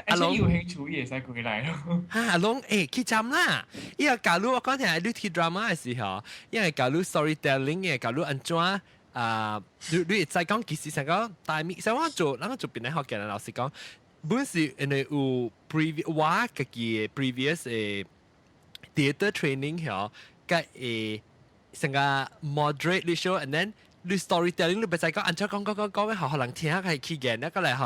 阿龍有興趣也使過來咯。哈，阿龍，誒，去參啦！因為假如我講聽，你去 drama 的時候，因為假如 storytelling 嘅，假如按怎啊，你會知講其實成個大面，像我做，咱做檳城學嘅人老實講，本是因為有 previous 我家己的 previous 的 theatre training 嗬，佮會成個 moderate 你 show，and then 你 storytelling 你袂使講按怎講講講講，予予人聽係起見，那個來學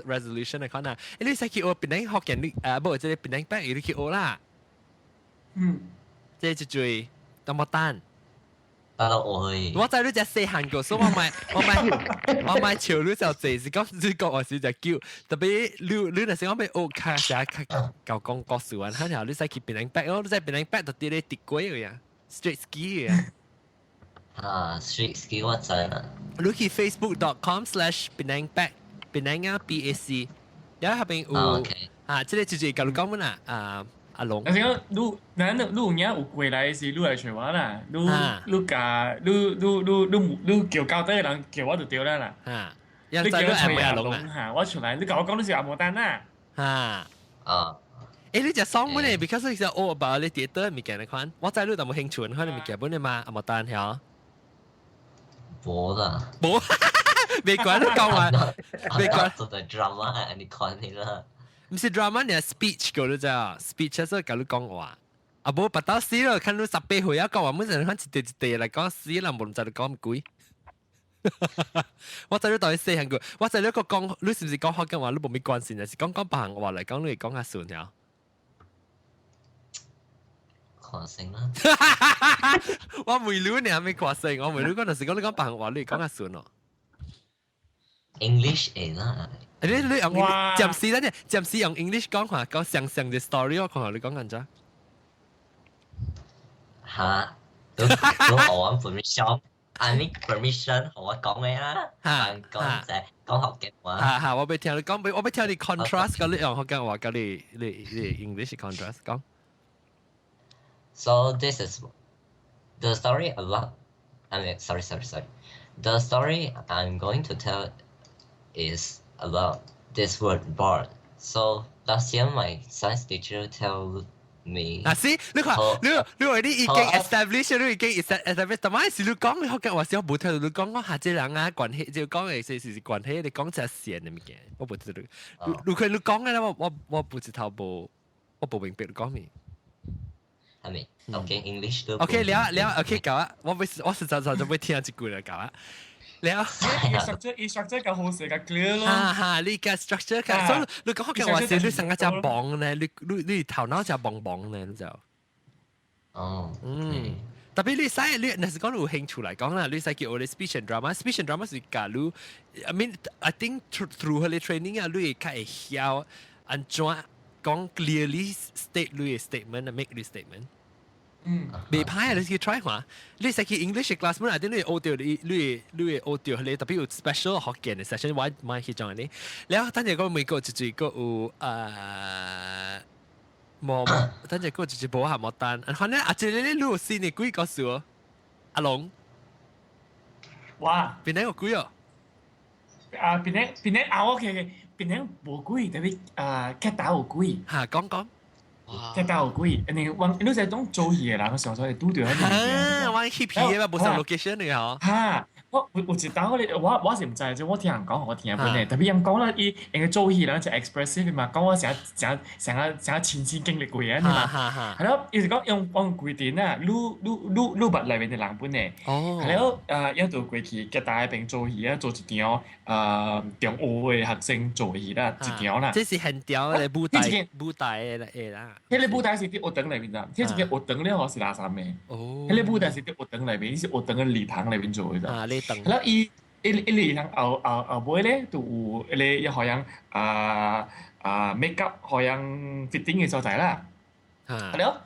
resolution 來看啊。你使去學檳城學見你啊，無這個檳城班你去學啦。嗯，這就最淡薄單。得啦，我去。我知你只細漢過，所以我買我買我買笑你就濟是講你講話是就叫，特別你若是講欲學較啥較夠講故事啊，然後你使去檳城班哦，你使檳城班就佇咧跌過個呀，street ski 呀。啊，street ski 我知啦。你去 facebook.com/penangpac Penang 啊 P A C，然後下邊有啊，這個就是共你講乜啊？啊，阿龍。但是講你，咱你有影有過來時，你來揣我啦，你你共你你你你你叫交底的人叫我就對啦啦。啊，你叫我揣阿龍嚇，我出來，你共我講你是阿摩丹啊。啊。啊。誒，你隻爽本咧，because 你是學about 你 theatre 物件的款，我知你有冇興趣，可能物件本的嘛，阿摩丹曉。無啦。無，未管你講話，未管。做的 drama，你看你啦。毋是 drama，你係 speech 個你知啊？speech 所以共你講話。啊無，別到死咯，看你18歲啊講話，每陣看一塊一塊來講死人，無毋知你講幾。我知你當你細漢過，我知你個講，你是毋是講福建話？你無咩關係，是講講別項話來講，你會講較順了。看成啦。我問你，你係咪看成？我問你講，就是講你講別項話，你會講較順咯。 English 會啦。你用暫時等陣，暫時用 English 講話，講上上嘅 story，我看下你講緊咋？嚇？都都我 permission，I mean permission，予我講嘅啦。嚇講就係講福建話。嚇嚇，我欲聽你講，我欲聽你 contrast 個你用福建話，佮你 English contrast 講。 So this is the story about. I mean, sorry, sorry, sorry. The story I'm going to tell is about this word board. So last year, my science teacher tell me. 啊是，你看，你話你已經 establish，你已經 establish，但係是你講你福建話時，我無聽到你講我下這人啊關係，就講的是關係，你講這線的物件，我無知道。如果你講的咧，我不知頭無，我無明白你講咩。係咪？OK English 都。 OK 了了，OK 夠啊！我我實在就欲聽一句啦，夠啊！了。伊 structure 較好勢，較 clear 咯。哈哈，你個 structure 較，所以你講福建話時，你成個只懵咧，你頭腦只懵懵咧，你就。哦。嗯。特別你使你，若是講你有興趣來講啦，你使叫我哋 speech and drama，speech and drama 是教你，I mean I think through 佢哋 training 啊，你會較會曉按怎講 clearly state 你嘅 statement，make 你 statement。嗯，袂歹啊！你去 try 看，你使去 English class 本來你會學到你會學到你特別有 special 福建的 session，我買去種呢。然後等陣個美國一個有無，等陣個就是無下無單。反正啊，這個你有新的幾個數？阿龍，哇，邊個有幾哦？啊，邊個啊？OK，檳城無鬼，特別啊，吉打有鬼。嚇，講講。吉打有鬼，因為我你知講做戲的人，常常會拄著彼物件。啊，我翕片的嘛，無相 location 的嗬。嚇，我有一當我是毋知，就我聽人講，我聽本嘅，特別人講啦，伊因為做戲人就 expressive 嘛，講我成成成個成個親身經歷過嘅嘛，係咯，伊是講用講規定啊，愈捌內面的人本嘅，係咯，伊就過去吉大邊做戲啊，做一場中學的學生做戲啦，一場啦。這是現場的舞台舞台的啦。彼個舞台是佇學堂內面啦，彼一個學堂了是垃圾的。哦。彼個舞台是佇學堂內面，伊是學堂的禮堂內面做的。啊，禮堂。然後伊伊禮堂後後後尾咧，就有彼個好像make up 好像 fitting 的所在啦。係咯，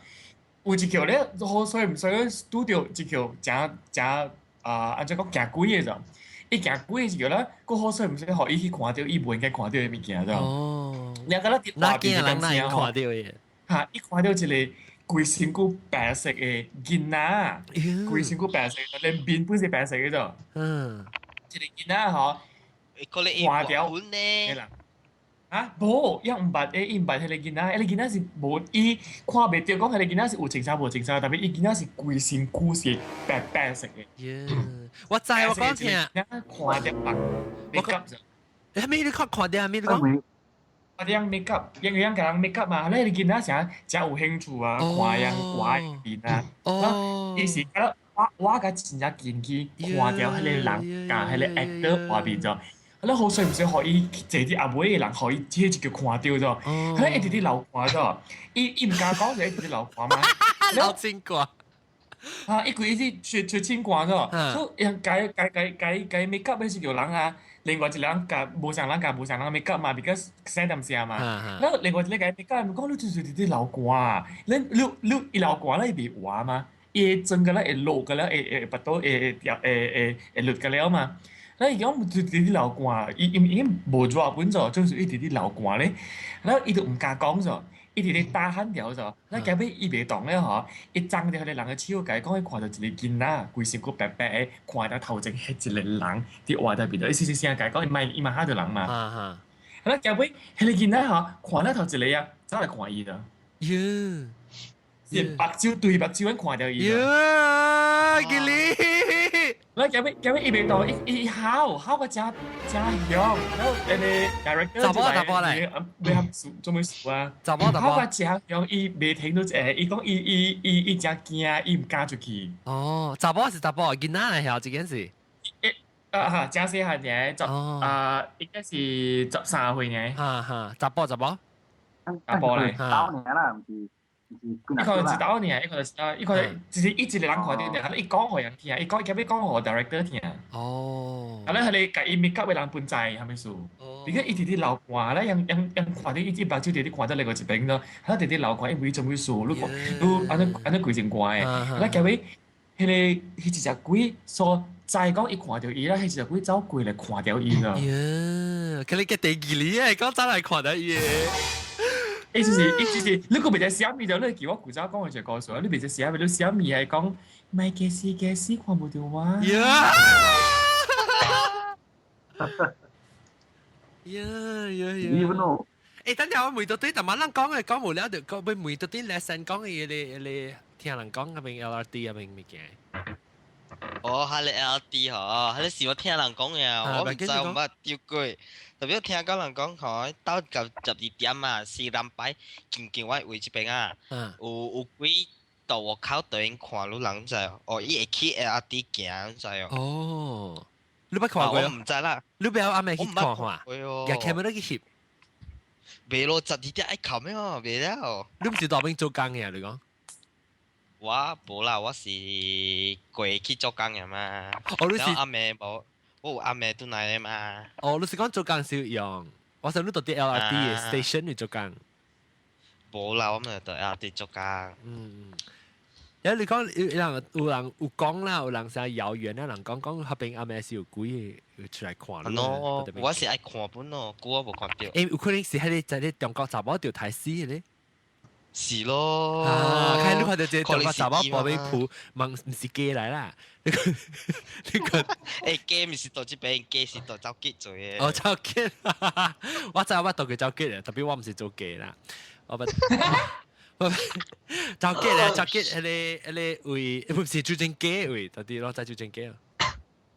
有一橋咧，好所以毋所以拄著一橋誠誠按怎講驚鬼的就，伊驚鬼的一橋咧，閣好所以毋所以予伊去看著伊無應該看著的物件就。哦。兩個咧佇外邊人哪會看著的？嚇！伊看著一個規身軀白色的囡仔，規身軀白色，連面本是白色的就。嗯。一個囡仔吼，看著呢。啊，無，伊毋捌，伊毋捌彼個囡仔，彼個囡仔是無，伊看袂著，講彼個囡仔是有穿衫無穿衫，但是伊囡仔是規身軀是白白色的。我知我講聽。看著白，我講。啥物你看看著啥物你講？啊，啲人 make up，因為人共人 make up 嘛，咧你見到成誠有興趣啊，看人畫面啊，伊是覺我我甲真正近去看著彼個人共彼個 actor 畫面咗。你好衰唔衰？予伊坐佇後尾的人，予伊這一叫看著咗，佢一直佇流汗咗，伊毋敢講，就一直佇流汗嘛。流清汗。啊！伊規伊是出出清汗咗，所以改改改改改 make up 是叫人啊，另外一個人共無相人共無相人 make up 嘛，because 生點聲嘛。然後另外一個改 make up，講你就是佇佇流汗啊，你你你伊流汗咧，伊袂活嘛，伊會妝個咧會落個咧，會會腹肚會會會會落個了嘛。咱伊講就佇佇流汗，伊伊已經無熱本咗，就是一直佇流汗咧。然後伊就毋敢講咗，伊直咧打喊條咗。咱後尾伊袂動咧吼，伊張著彼個人的手，共伊講伊看著一個囡仔，規身軀白白的，看著頭前彼一個人佇活佇邊度，伊細細聲共伊講，伊莫伊嘛嚇著人嘛。啊咱後尾彼個囡仔吼，看著頭一個啊，走來看伊了。喲，是目睭對目睭，看著伊。喲，吉利。我後尾後尾伊袂動，伊伊吼吼個誠誠兇，然後彼個 director 查某查某來，欲合做咩事啊？查某查某。吼個誠兇，伊袂停到伊講伊伊伊伊誠驚，伊毋敢出去。哦，查某是查某，囡仔來曉這件事。啊哈，誠細漢爾，十啊應該是13歲爾。哈哈，查某查某。查某咧。查某爾啦，毋是。伊可能一刀爾，伊可能是伊可能就是伊一個人看著，伊講予人聽，伊講伊後尾講予 director 聽。哦。啊，咧彼個共伊 make up 的人本知，啥物事？如果伊直直流汗咧，人人人看著伊隻目睭直直看著另外一邊咯，啊，直直流汗，伊為做啥物事？你看，你按呢按呢規成汗的。啊，後尾彼個彼一隻鬼所知講伊看著伊啦，彼一隻鬼走過來看著伊咯。呀，佢你個第二年啊，講走來看著伊。伊就是，伊就是，你閣袂知啥物就你記我古早講的一個故事，你袂知啥物，你啥物係講，莫假死假死看無著我。呀！呀呀呀！欸，等陣我問到底，但係人講嘅講無了，就講欲問到底 lesson 講嘅嘢，你你聽人講嗰邊 LRT 嗰邊物件。哦，彼個 LRT 吼，彼個是我聽人講嘅，我毋知我毋捌著過。特別聽講人講吼，到到12點啊，四禮拜近近我位這邊啊，有有幾道我口對因看路人知哦，伊會去 LRT 行知哦。哦，你捌看過？我毋知啦。你不要暗暝去看看？用 camera 去翕。袂咯，12點愛睏咩哦，袂了。你毋是佇邊做工嘅，你講？我無啦，我是過去做工的嘛。哦，你是暗暝無，我有暗暝轉來的嘛。哦，你是講做工時用，我想你佇佇 LRT 的 station 裏做工。無啦，我毋是佇 LRT 做工。嗯嗯。因你講有人有人有講啦，有人啥謠言啊，人講講彼邊暗暝是有鬼出來看。喏，我是愛看本咯，久我無看著。欸，有可能是彼個在咧中國查某著刣死的咧。是咯，啊，看你看著這個中國查某抱被鋪，問毋是假來啦。你看，你看，欸，假毋是佇這邊，假是佇走結做的。哦，走結，我知我當過走結的，特別我毋是做假啦，我不，我走結咧，走結彼個彼個位，毋是做真假位，到底攏知做真假。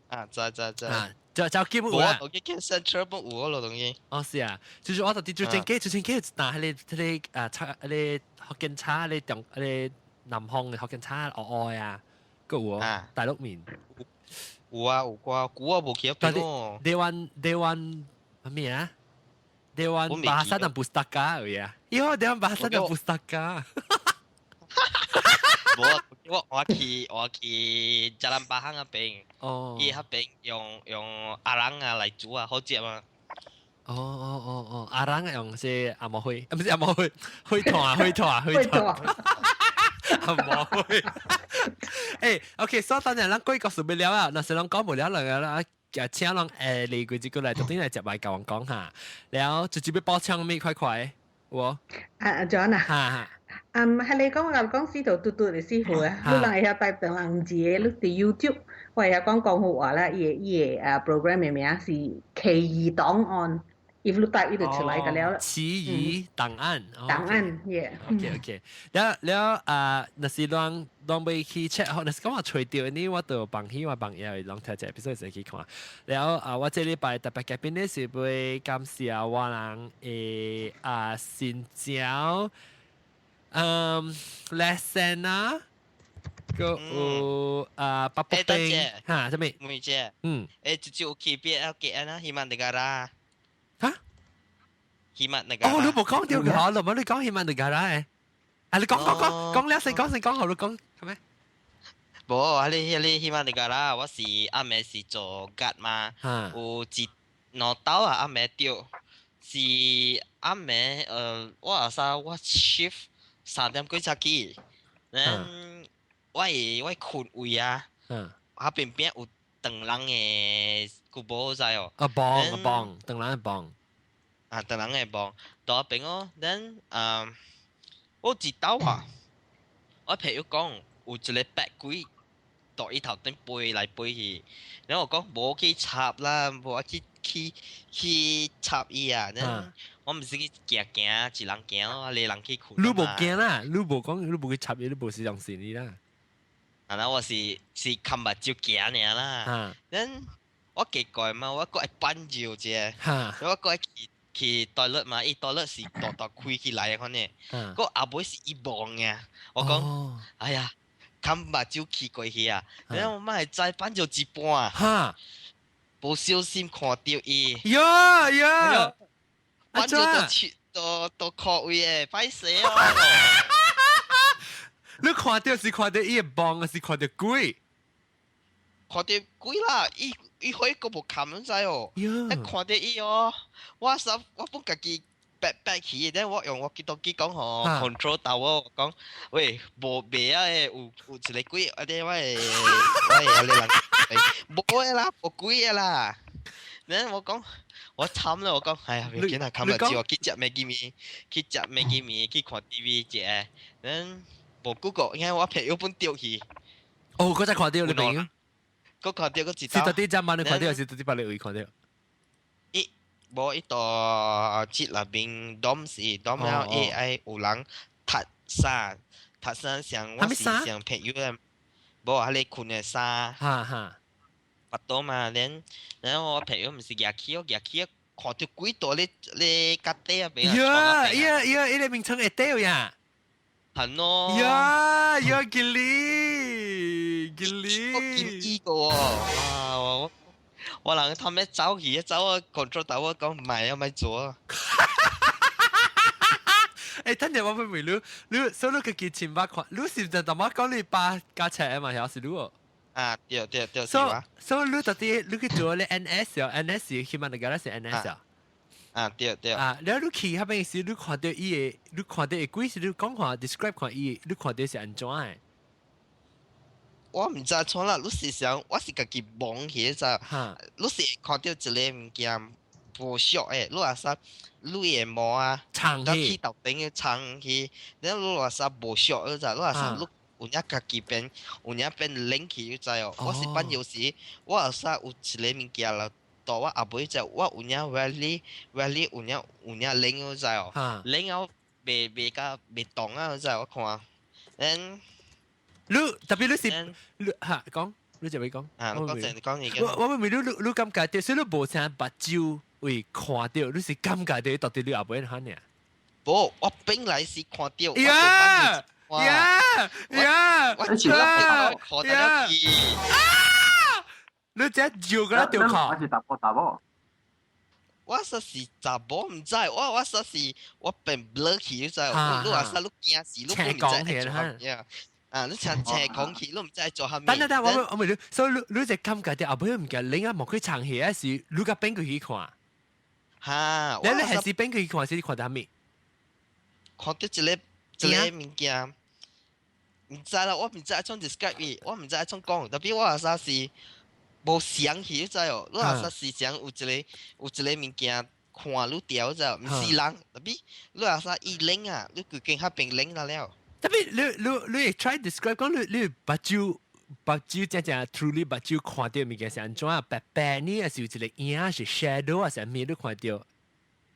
啊，知知知。啊，就就基本有啊。我記 Central 冇有咯，東西。哦，是啊，就是我到佇竹堑街，竹堑街但係你迄個啊，茶迄個福建茶，迄個中迄個南方的福建茶，烏烏啊，閣有哦，大陸麵。有啊，有掛，古我無去嗰邊哦。 Dewan Dewan 咩啊？Dewan Bahasa dan Pustaka 有呀？喲，Dewan Bahasa dan Pustaka。無，我去 Jalan Bahang 嗰邊。哦。伊嗰邊用 arang 啊來煮啊，好食嘛。哦哦哦哦，arang 用是紅毛灰，啊，不是紅毛灰，灰團灰團灰團。紅毛灰。誒，OK，所以等陣咱鬼故事未了啊，若是攏講無了兩個啦，請人嚟過這個來，特登來接來甲我講下，然後直接要補充咩快快，有？啊，John 啊。哈哈。嗯，係你講我講司徒嘟嘟的師傅啊，你人會曉帶當人字的，你佇 YouTube，我會曉講廣府話啦，伊的啊 program 的名是奇異檔案。if 你帶伊就出來個了。奇異檔案。檔案，yeah。 OK OK，了了啊，若是攏攏欲去 check 好，若是講我揣著呢，我就放棄我朋友攏聽者，必須會去看。了啊，我這禮拜特別嘉賓呢是欲感謝我人的啊新椒，嗯，lesson 啊，閣有啊巴布丁，哈，啥物？梅姐，直接有區別啊，給啊，希望 negara。嚇？希望 negara。哦，你無講著個，老母你講希望 negara 誒？啊，你講講講講了先講先講好，你講係咩？無，啊你你希望 negara，我是暗暝是做 guard 嘛，有一兩晝啊暗暝著，是暗暝我阿啥我 shift 3點幾才起，then 我困位啊，我邊邊有長人的古堡知哦。啊幫啊幫，長人的幫。啊，長人的幫，到邊哦，then 啊，我一晝啊，我朋友講有一個白鬼到伊頭頂飛來飛去，然後我講無去插啦，無去去去插伊啊，then 我毋是去行行，一人行咯，你人去睏。你無驚啦，你無講，你無去插伊，你無是相信伊啦。啊，那我是冚目睭行爾啦。then 我奇怪嘛，我閣會扳尿者，我閣會去 toilet 嘛，伊 toilet 是大大開起來的款呢。個後尾是伊望嘅，我講，哎呀，冚目睭去過去啊，然後我媽會知扳尿一半啊，無小心看著伊。喲喲，扳尿都切都都靠位的，歹勢哦。你看著是看著伊的望，還是看著鬼？看著鬼啦！伊伊火閣無冚，你知哦？一看著伊哦，我實我本家己白白去，但我用我記當機講吼，control 到我講，喂，無袂啊的，有一個鬼，啊啲我的啊你人，無的啦，無鬼的啦。然後我講，我慘啦！我講，哎呀，袂緊啦，冚日子我去食麥記麵，去食麥記麵，去看 TV 食，然無久個，因為我朋友本掉去。哦，嗰隻看著你朋友？嗰看著嗰一是到底只晚你看著，還是到底別個位看著？伊無伊到節內邊 dorm 是 dorm 了，伊愛有人踢衫，踢衫像我是像朋友的，無啊你睏的衫。哈哈。腹肚嘛，然後我朋友毋是舉起哦，舉起看著鬼多咧咧腳底啊邊啊。呀呀呀！伊個名稱會對呀。係咯。呀呀，吉利吉利。我見依個喎，哇！我人他們走去，走啊，control 到我講唔係啊，咪做啊。誒，等陣我會問你，你所以你家己清白看，你是唔是淡薄講你爸加車嘛？還是你哦？啊，對對對，所以所以你到底你去做咧 NS 哦，NS 希望你個是 NS 啊？啊，對對。啊，了你去彼邊時，你看著伊的，你看著的鬼是你講話 describe 看伊，你看著是按怎的？我毋知創啦，你是想我是家己摸起咋？你是看著一個物件無熟的，你話啥？你的毛啊，長去頭頂的長去，然後你話啥無熟你知？你話啥？你有影家己變，有影變冷去，你知哦？我是半有時，我後生有一個物件啦，到我後尾就我有影 very very 有影冷，你知哦？冷後袂袂甲袂動啊，你知我看，then 你特別你是你嚇講，你就會講。啊，你講你講你我問你感覺到，所以你無啥目睭會看到，你是感覺到到底你後尾喊呢？無，我本來是看到。呀呀呀！我全部看到去。啊！你這照個啦，掉看。我是查某查某。我說是查某毋知，我說是我變 blur 去，你知？你話說你驚死，你唔知做啥物啊！你像斜講去，你毋知做啥物。等等等，我問你，所以你就感覺到後尾物件，另外莫去藏起，還是你甲變過去看？哈！你還是變過去看，是看到啥物？看到一個物件，毋知啦，我毋知按怎 describe 伊，我毋知按怎講，特別我話啥是無想起，你知哦？你話啥是講有一個物件看你掉，知毋是人，特別你話啥伊冷啊，你規間較變冷了了。特別你 try describe 講你目睭真正 truly 目睭看到物件是按怎啊？白白呢，還是有一個影是 shadow 還是啥物？你看到？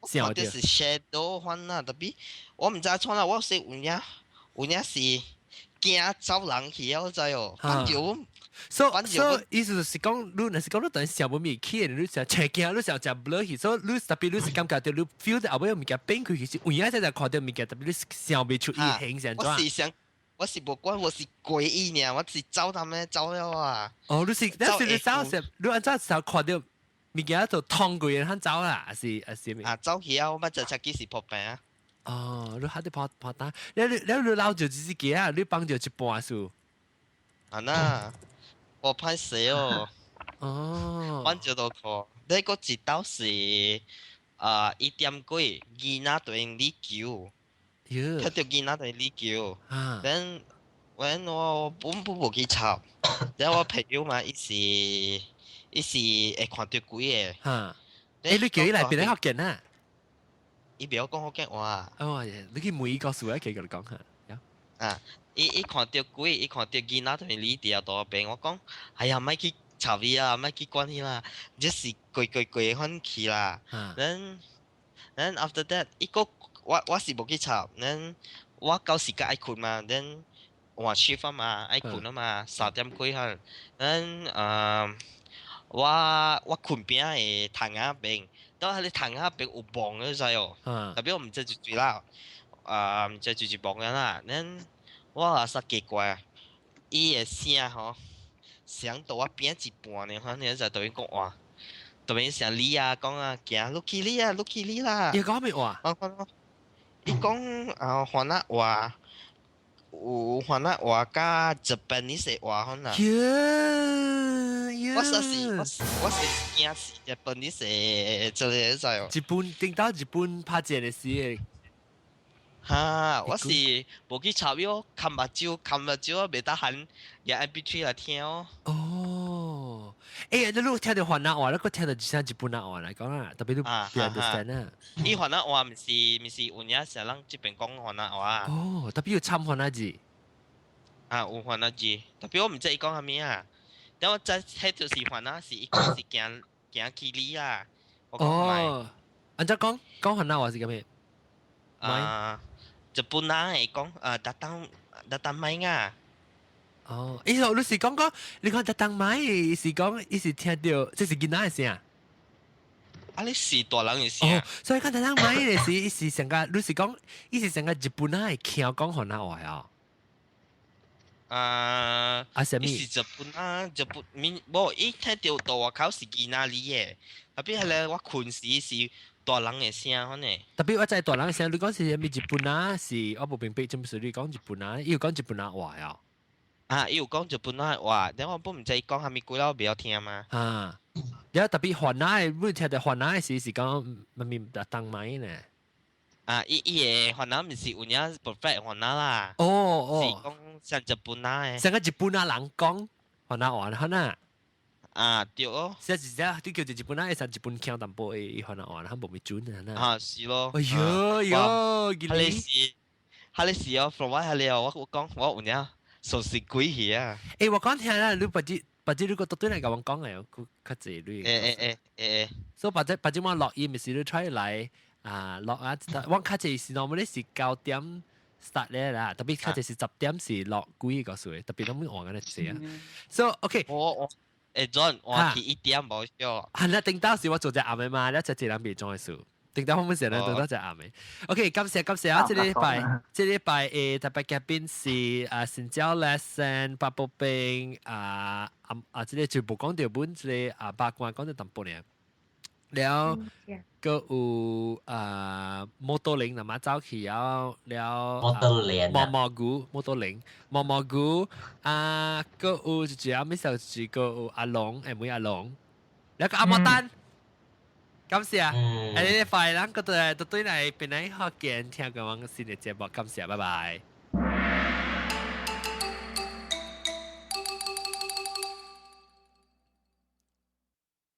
看到是 shadow 款啊，特別我毋知創啦，我是有影是驚走人去啊，我知哦。反正所以意思就是講，你若是講你等想無物起，你想斜驚，你想食 blur 去，所以你特別你是感覺到你 feel 到後尾物件變開去，是有影才才看到物件，特別你想袂出伊形是按怎。我是想，我是無管，我是過意爾，我是走他們走了啊。哦，你是，你是你走是，你按怎時候看到物件就通過人走啦，還是咩？啊，走去啊！我捌坐車幾時破病啊？哦，你還得跑跑單，你老就只是幾啊？你幫著一半數。啊那，我歹勢哦。哦。幫著都靠，你個一道是啊1點幾，囡仔對你球。睇到囡仔對你球。啊。等我本本無去吵，然後我朋友嘛，伊是會看到鬼的。哈。欸，你叫伊來變福建啊？伊袂曉講福建話。哦，你去問伊告訴我，佢共你講下。啊，伊看到鬼，伊看到囡仔同伊理佇路邊，我講，哎呀，莫去插伊啊，莫去管伊啦，這是過過過款去啦。Then after that，伊閣我是無去插，then 我到時間愛睏嘛，then 換 shift 啊嘛，愛睏啊嘛，3點幾可能，then 我睏邊的窗仔邊，到彼個窗仔邊有望你知哦，特別我毋知就對啦，啊毋知就是望嘅啦，then 我也煞奇怪，伊的聲吼，聲到我邊一半呢，反正就對伊講話，特別像你啊講啊，行落去你啊，落去你啦。伊講咩話？伊講啊，番仔話。有番仔話佮 Japanese 話可能。我是驚是 Japanese 這個知哦。日本頂到日本拍戰的時。哈！我是無去插伊，含目睭含目睭，袂得閒用 MP3 來聽哦。哦，欸，你如果聽到番仔話，你閣聽到一聲日本仔話來講啊，特別你 understand 啊。伊番仔話毋是有影是咱這邊講番仔話。哦，特別有參番仔字。啊，有番仔字，特別我毋知伊講啥物啊。等我知，彼就是番仔，是伊講是行行去你啊。哦，按怎講講番仔話是啥物？啊，日本人會講啊，datang datang 買啊。哦，意思你是講講，你講 datang 買，是講伊是聽到，這是囡仔的聲。啊，你是大人的聲。哦，所以講 datang 買的是，伊是成個，你是講，伊是成個日本人會聽講番仔話哦。啊，啊，啥物？伊是日本啊，日本面無，伊聽到到外口是囡仔嚟的，特別係咧，我睏時是大人的聲，可能。特別我知大人的聲，你講是啥物日本啊？是我無明白，這毋是你講日本啊？伊有講日本仔話哦。啊，伊有講日本仔話，但我本毋知伊講啥物句啦，我袂曉聽嘛。啊，了特別番仔的，你聽到番仔的時是講啥物當買呢？啊，伊個番仔毋是有影 perfect 番仔啦。哦。是講像日本仔的。像個日本仔人講番仔話，可能。啊，對哦。是是這，你叫做日本仔，會使日本腔淡薄的番仔話，他無咪準啊。啊，是咯。哎喲喲，彼是，彼是哦，from 我彼個我講我有影熟悉鬼去啊。欸，我講聽啦，你別只別只你個對來共我講的，較較濟你。欸欸欸欸欸。所以別只我錄音是你 try 來啊錄啊，我較濟是 normally 是9點 start 咧啦，特別較濟是10點是落幾個數，特別攏換緊咧濟啊。So OK，我誒 John，我去1點無少。係啦，頂到時我做隻暗嘅嘛，你一隻人未裝嘅數。頂到我們成日都隻暗嘅。OK，感謝感謝啊！這個禮拜特別嘉賓是啊，新椒 lesson 八寶冰啊啊啊！這個就無講到本，這個啊八卦講到淡薄爾。了，閣有啊摩托鈴那麼走去了了，摩托鈴毛毛菇摩托鈴毛毛菇啊，閣有一隻啊，咩時候一個有阿龍，誒妹阿龍，了個阿莫丹。感謝，誒你快啦，個對對來邊來學見聽個網新的節目，感謝，拜拜。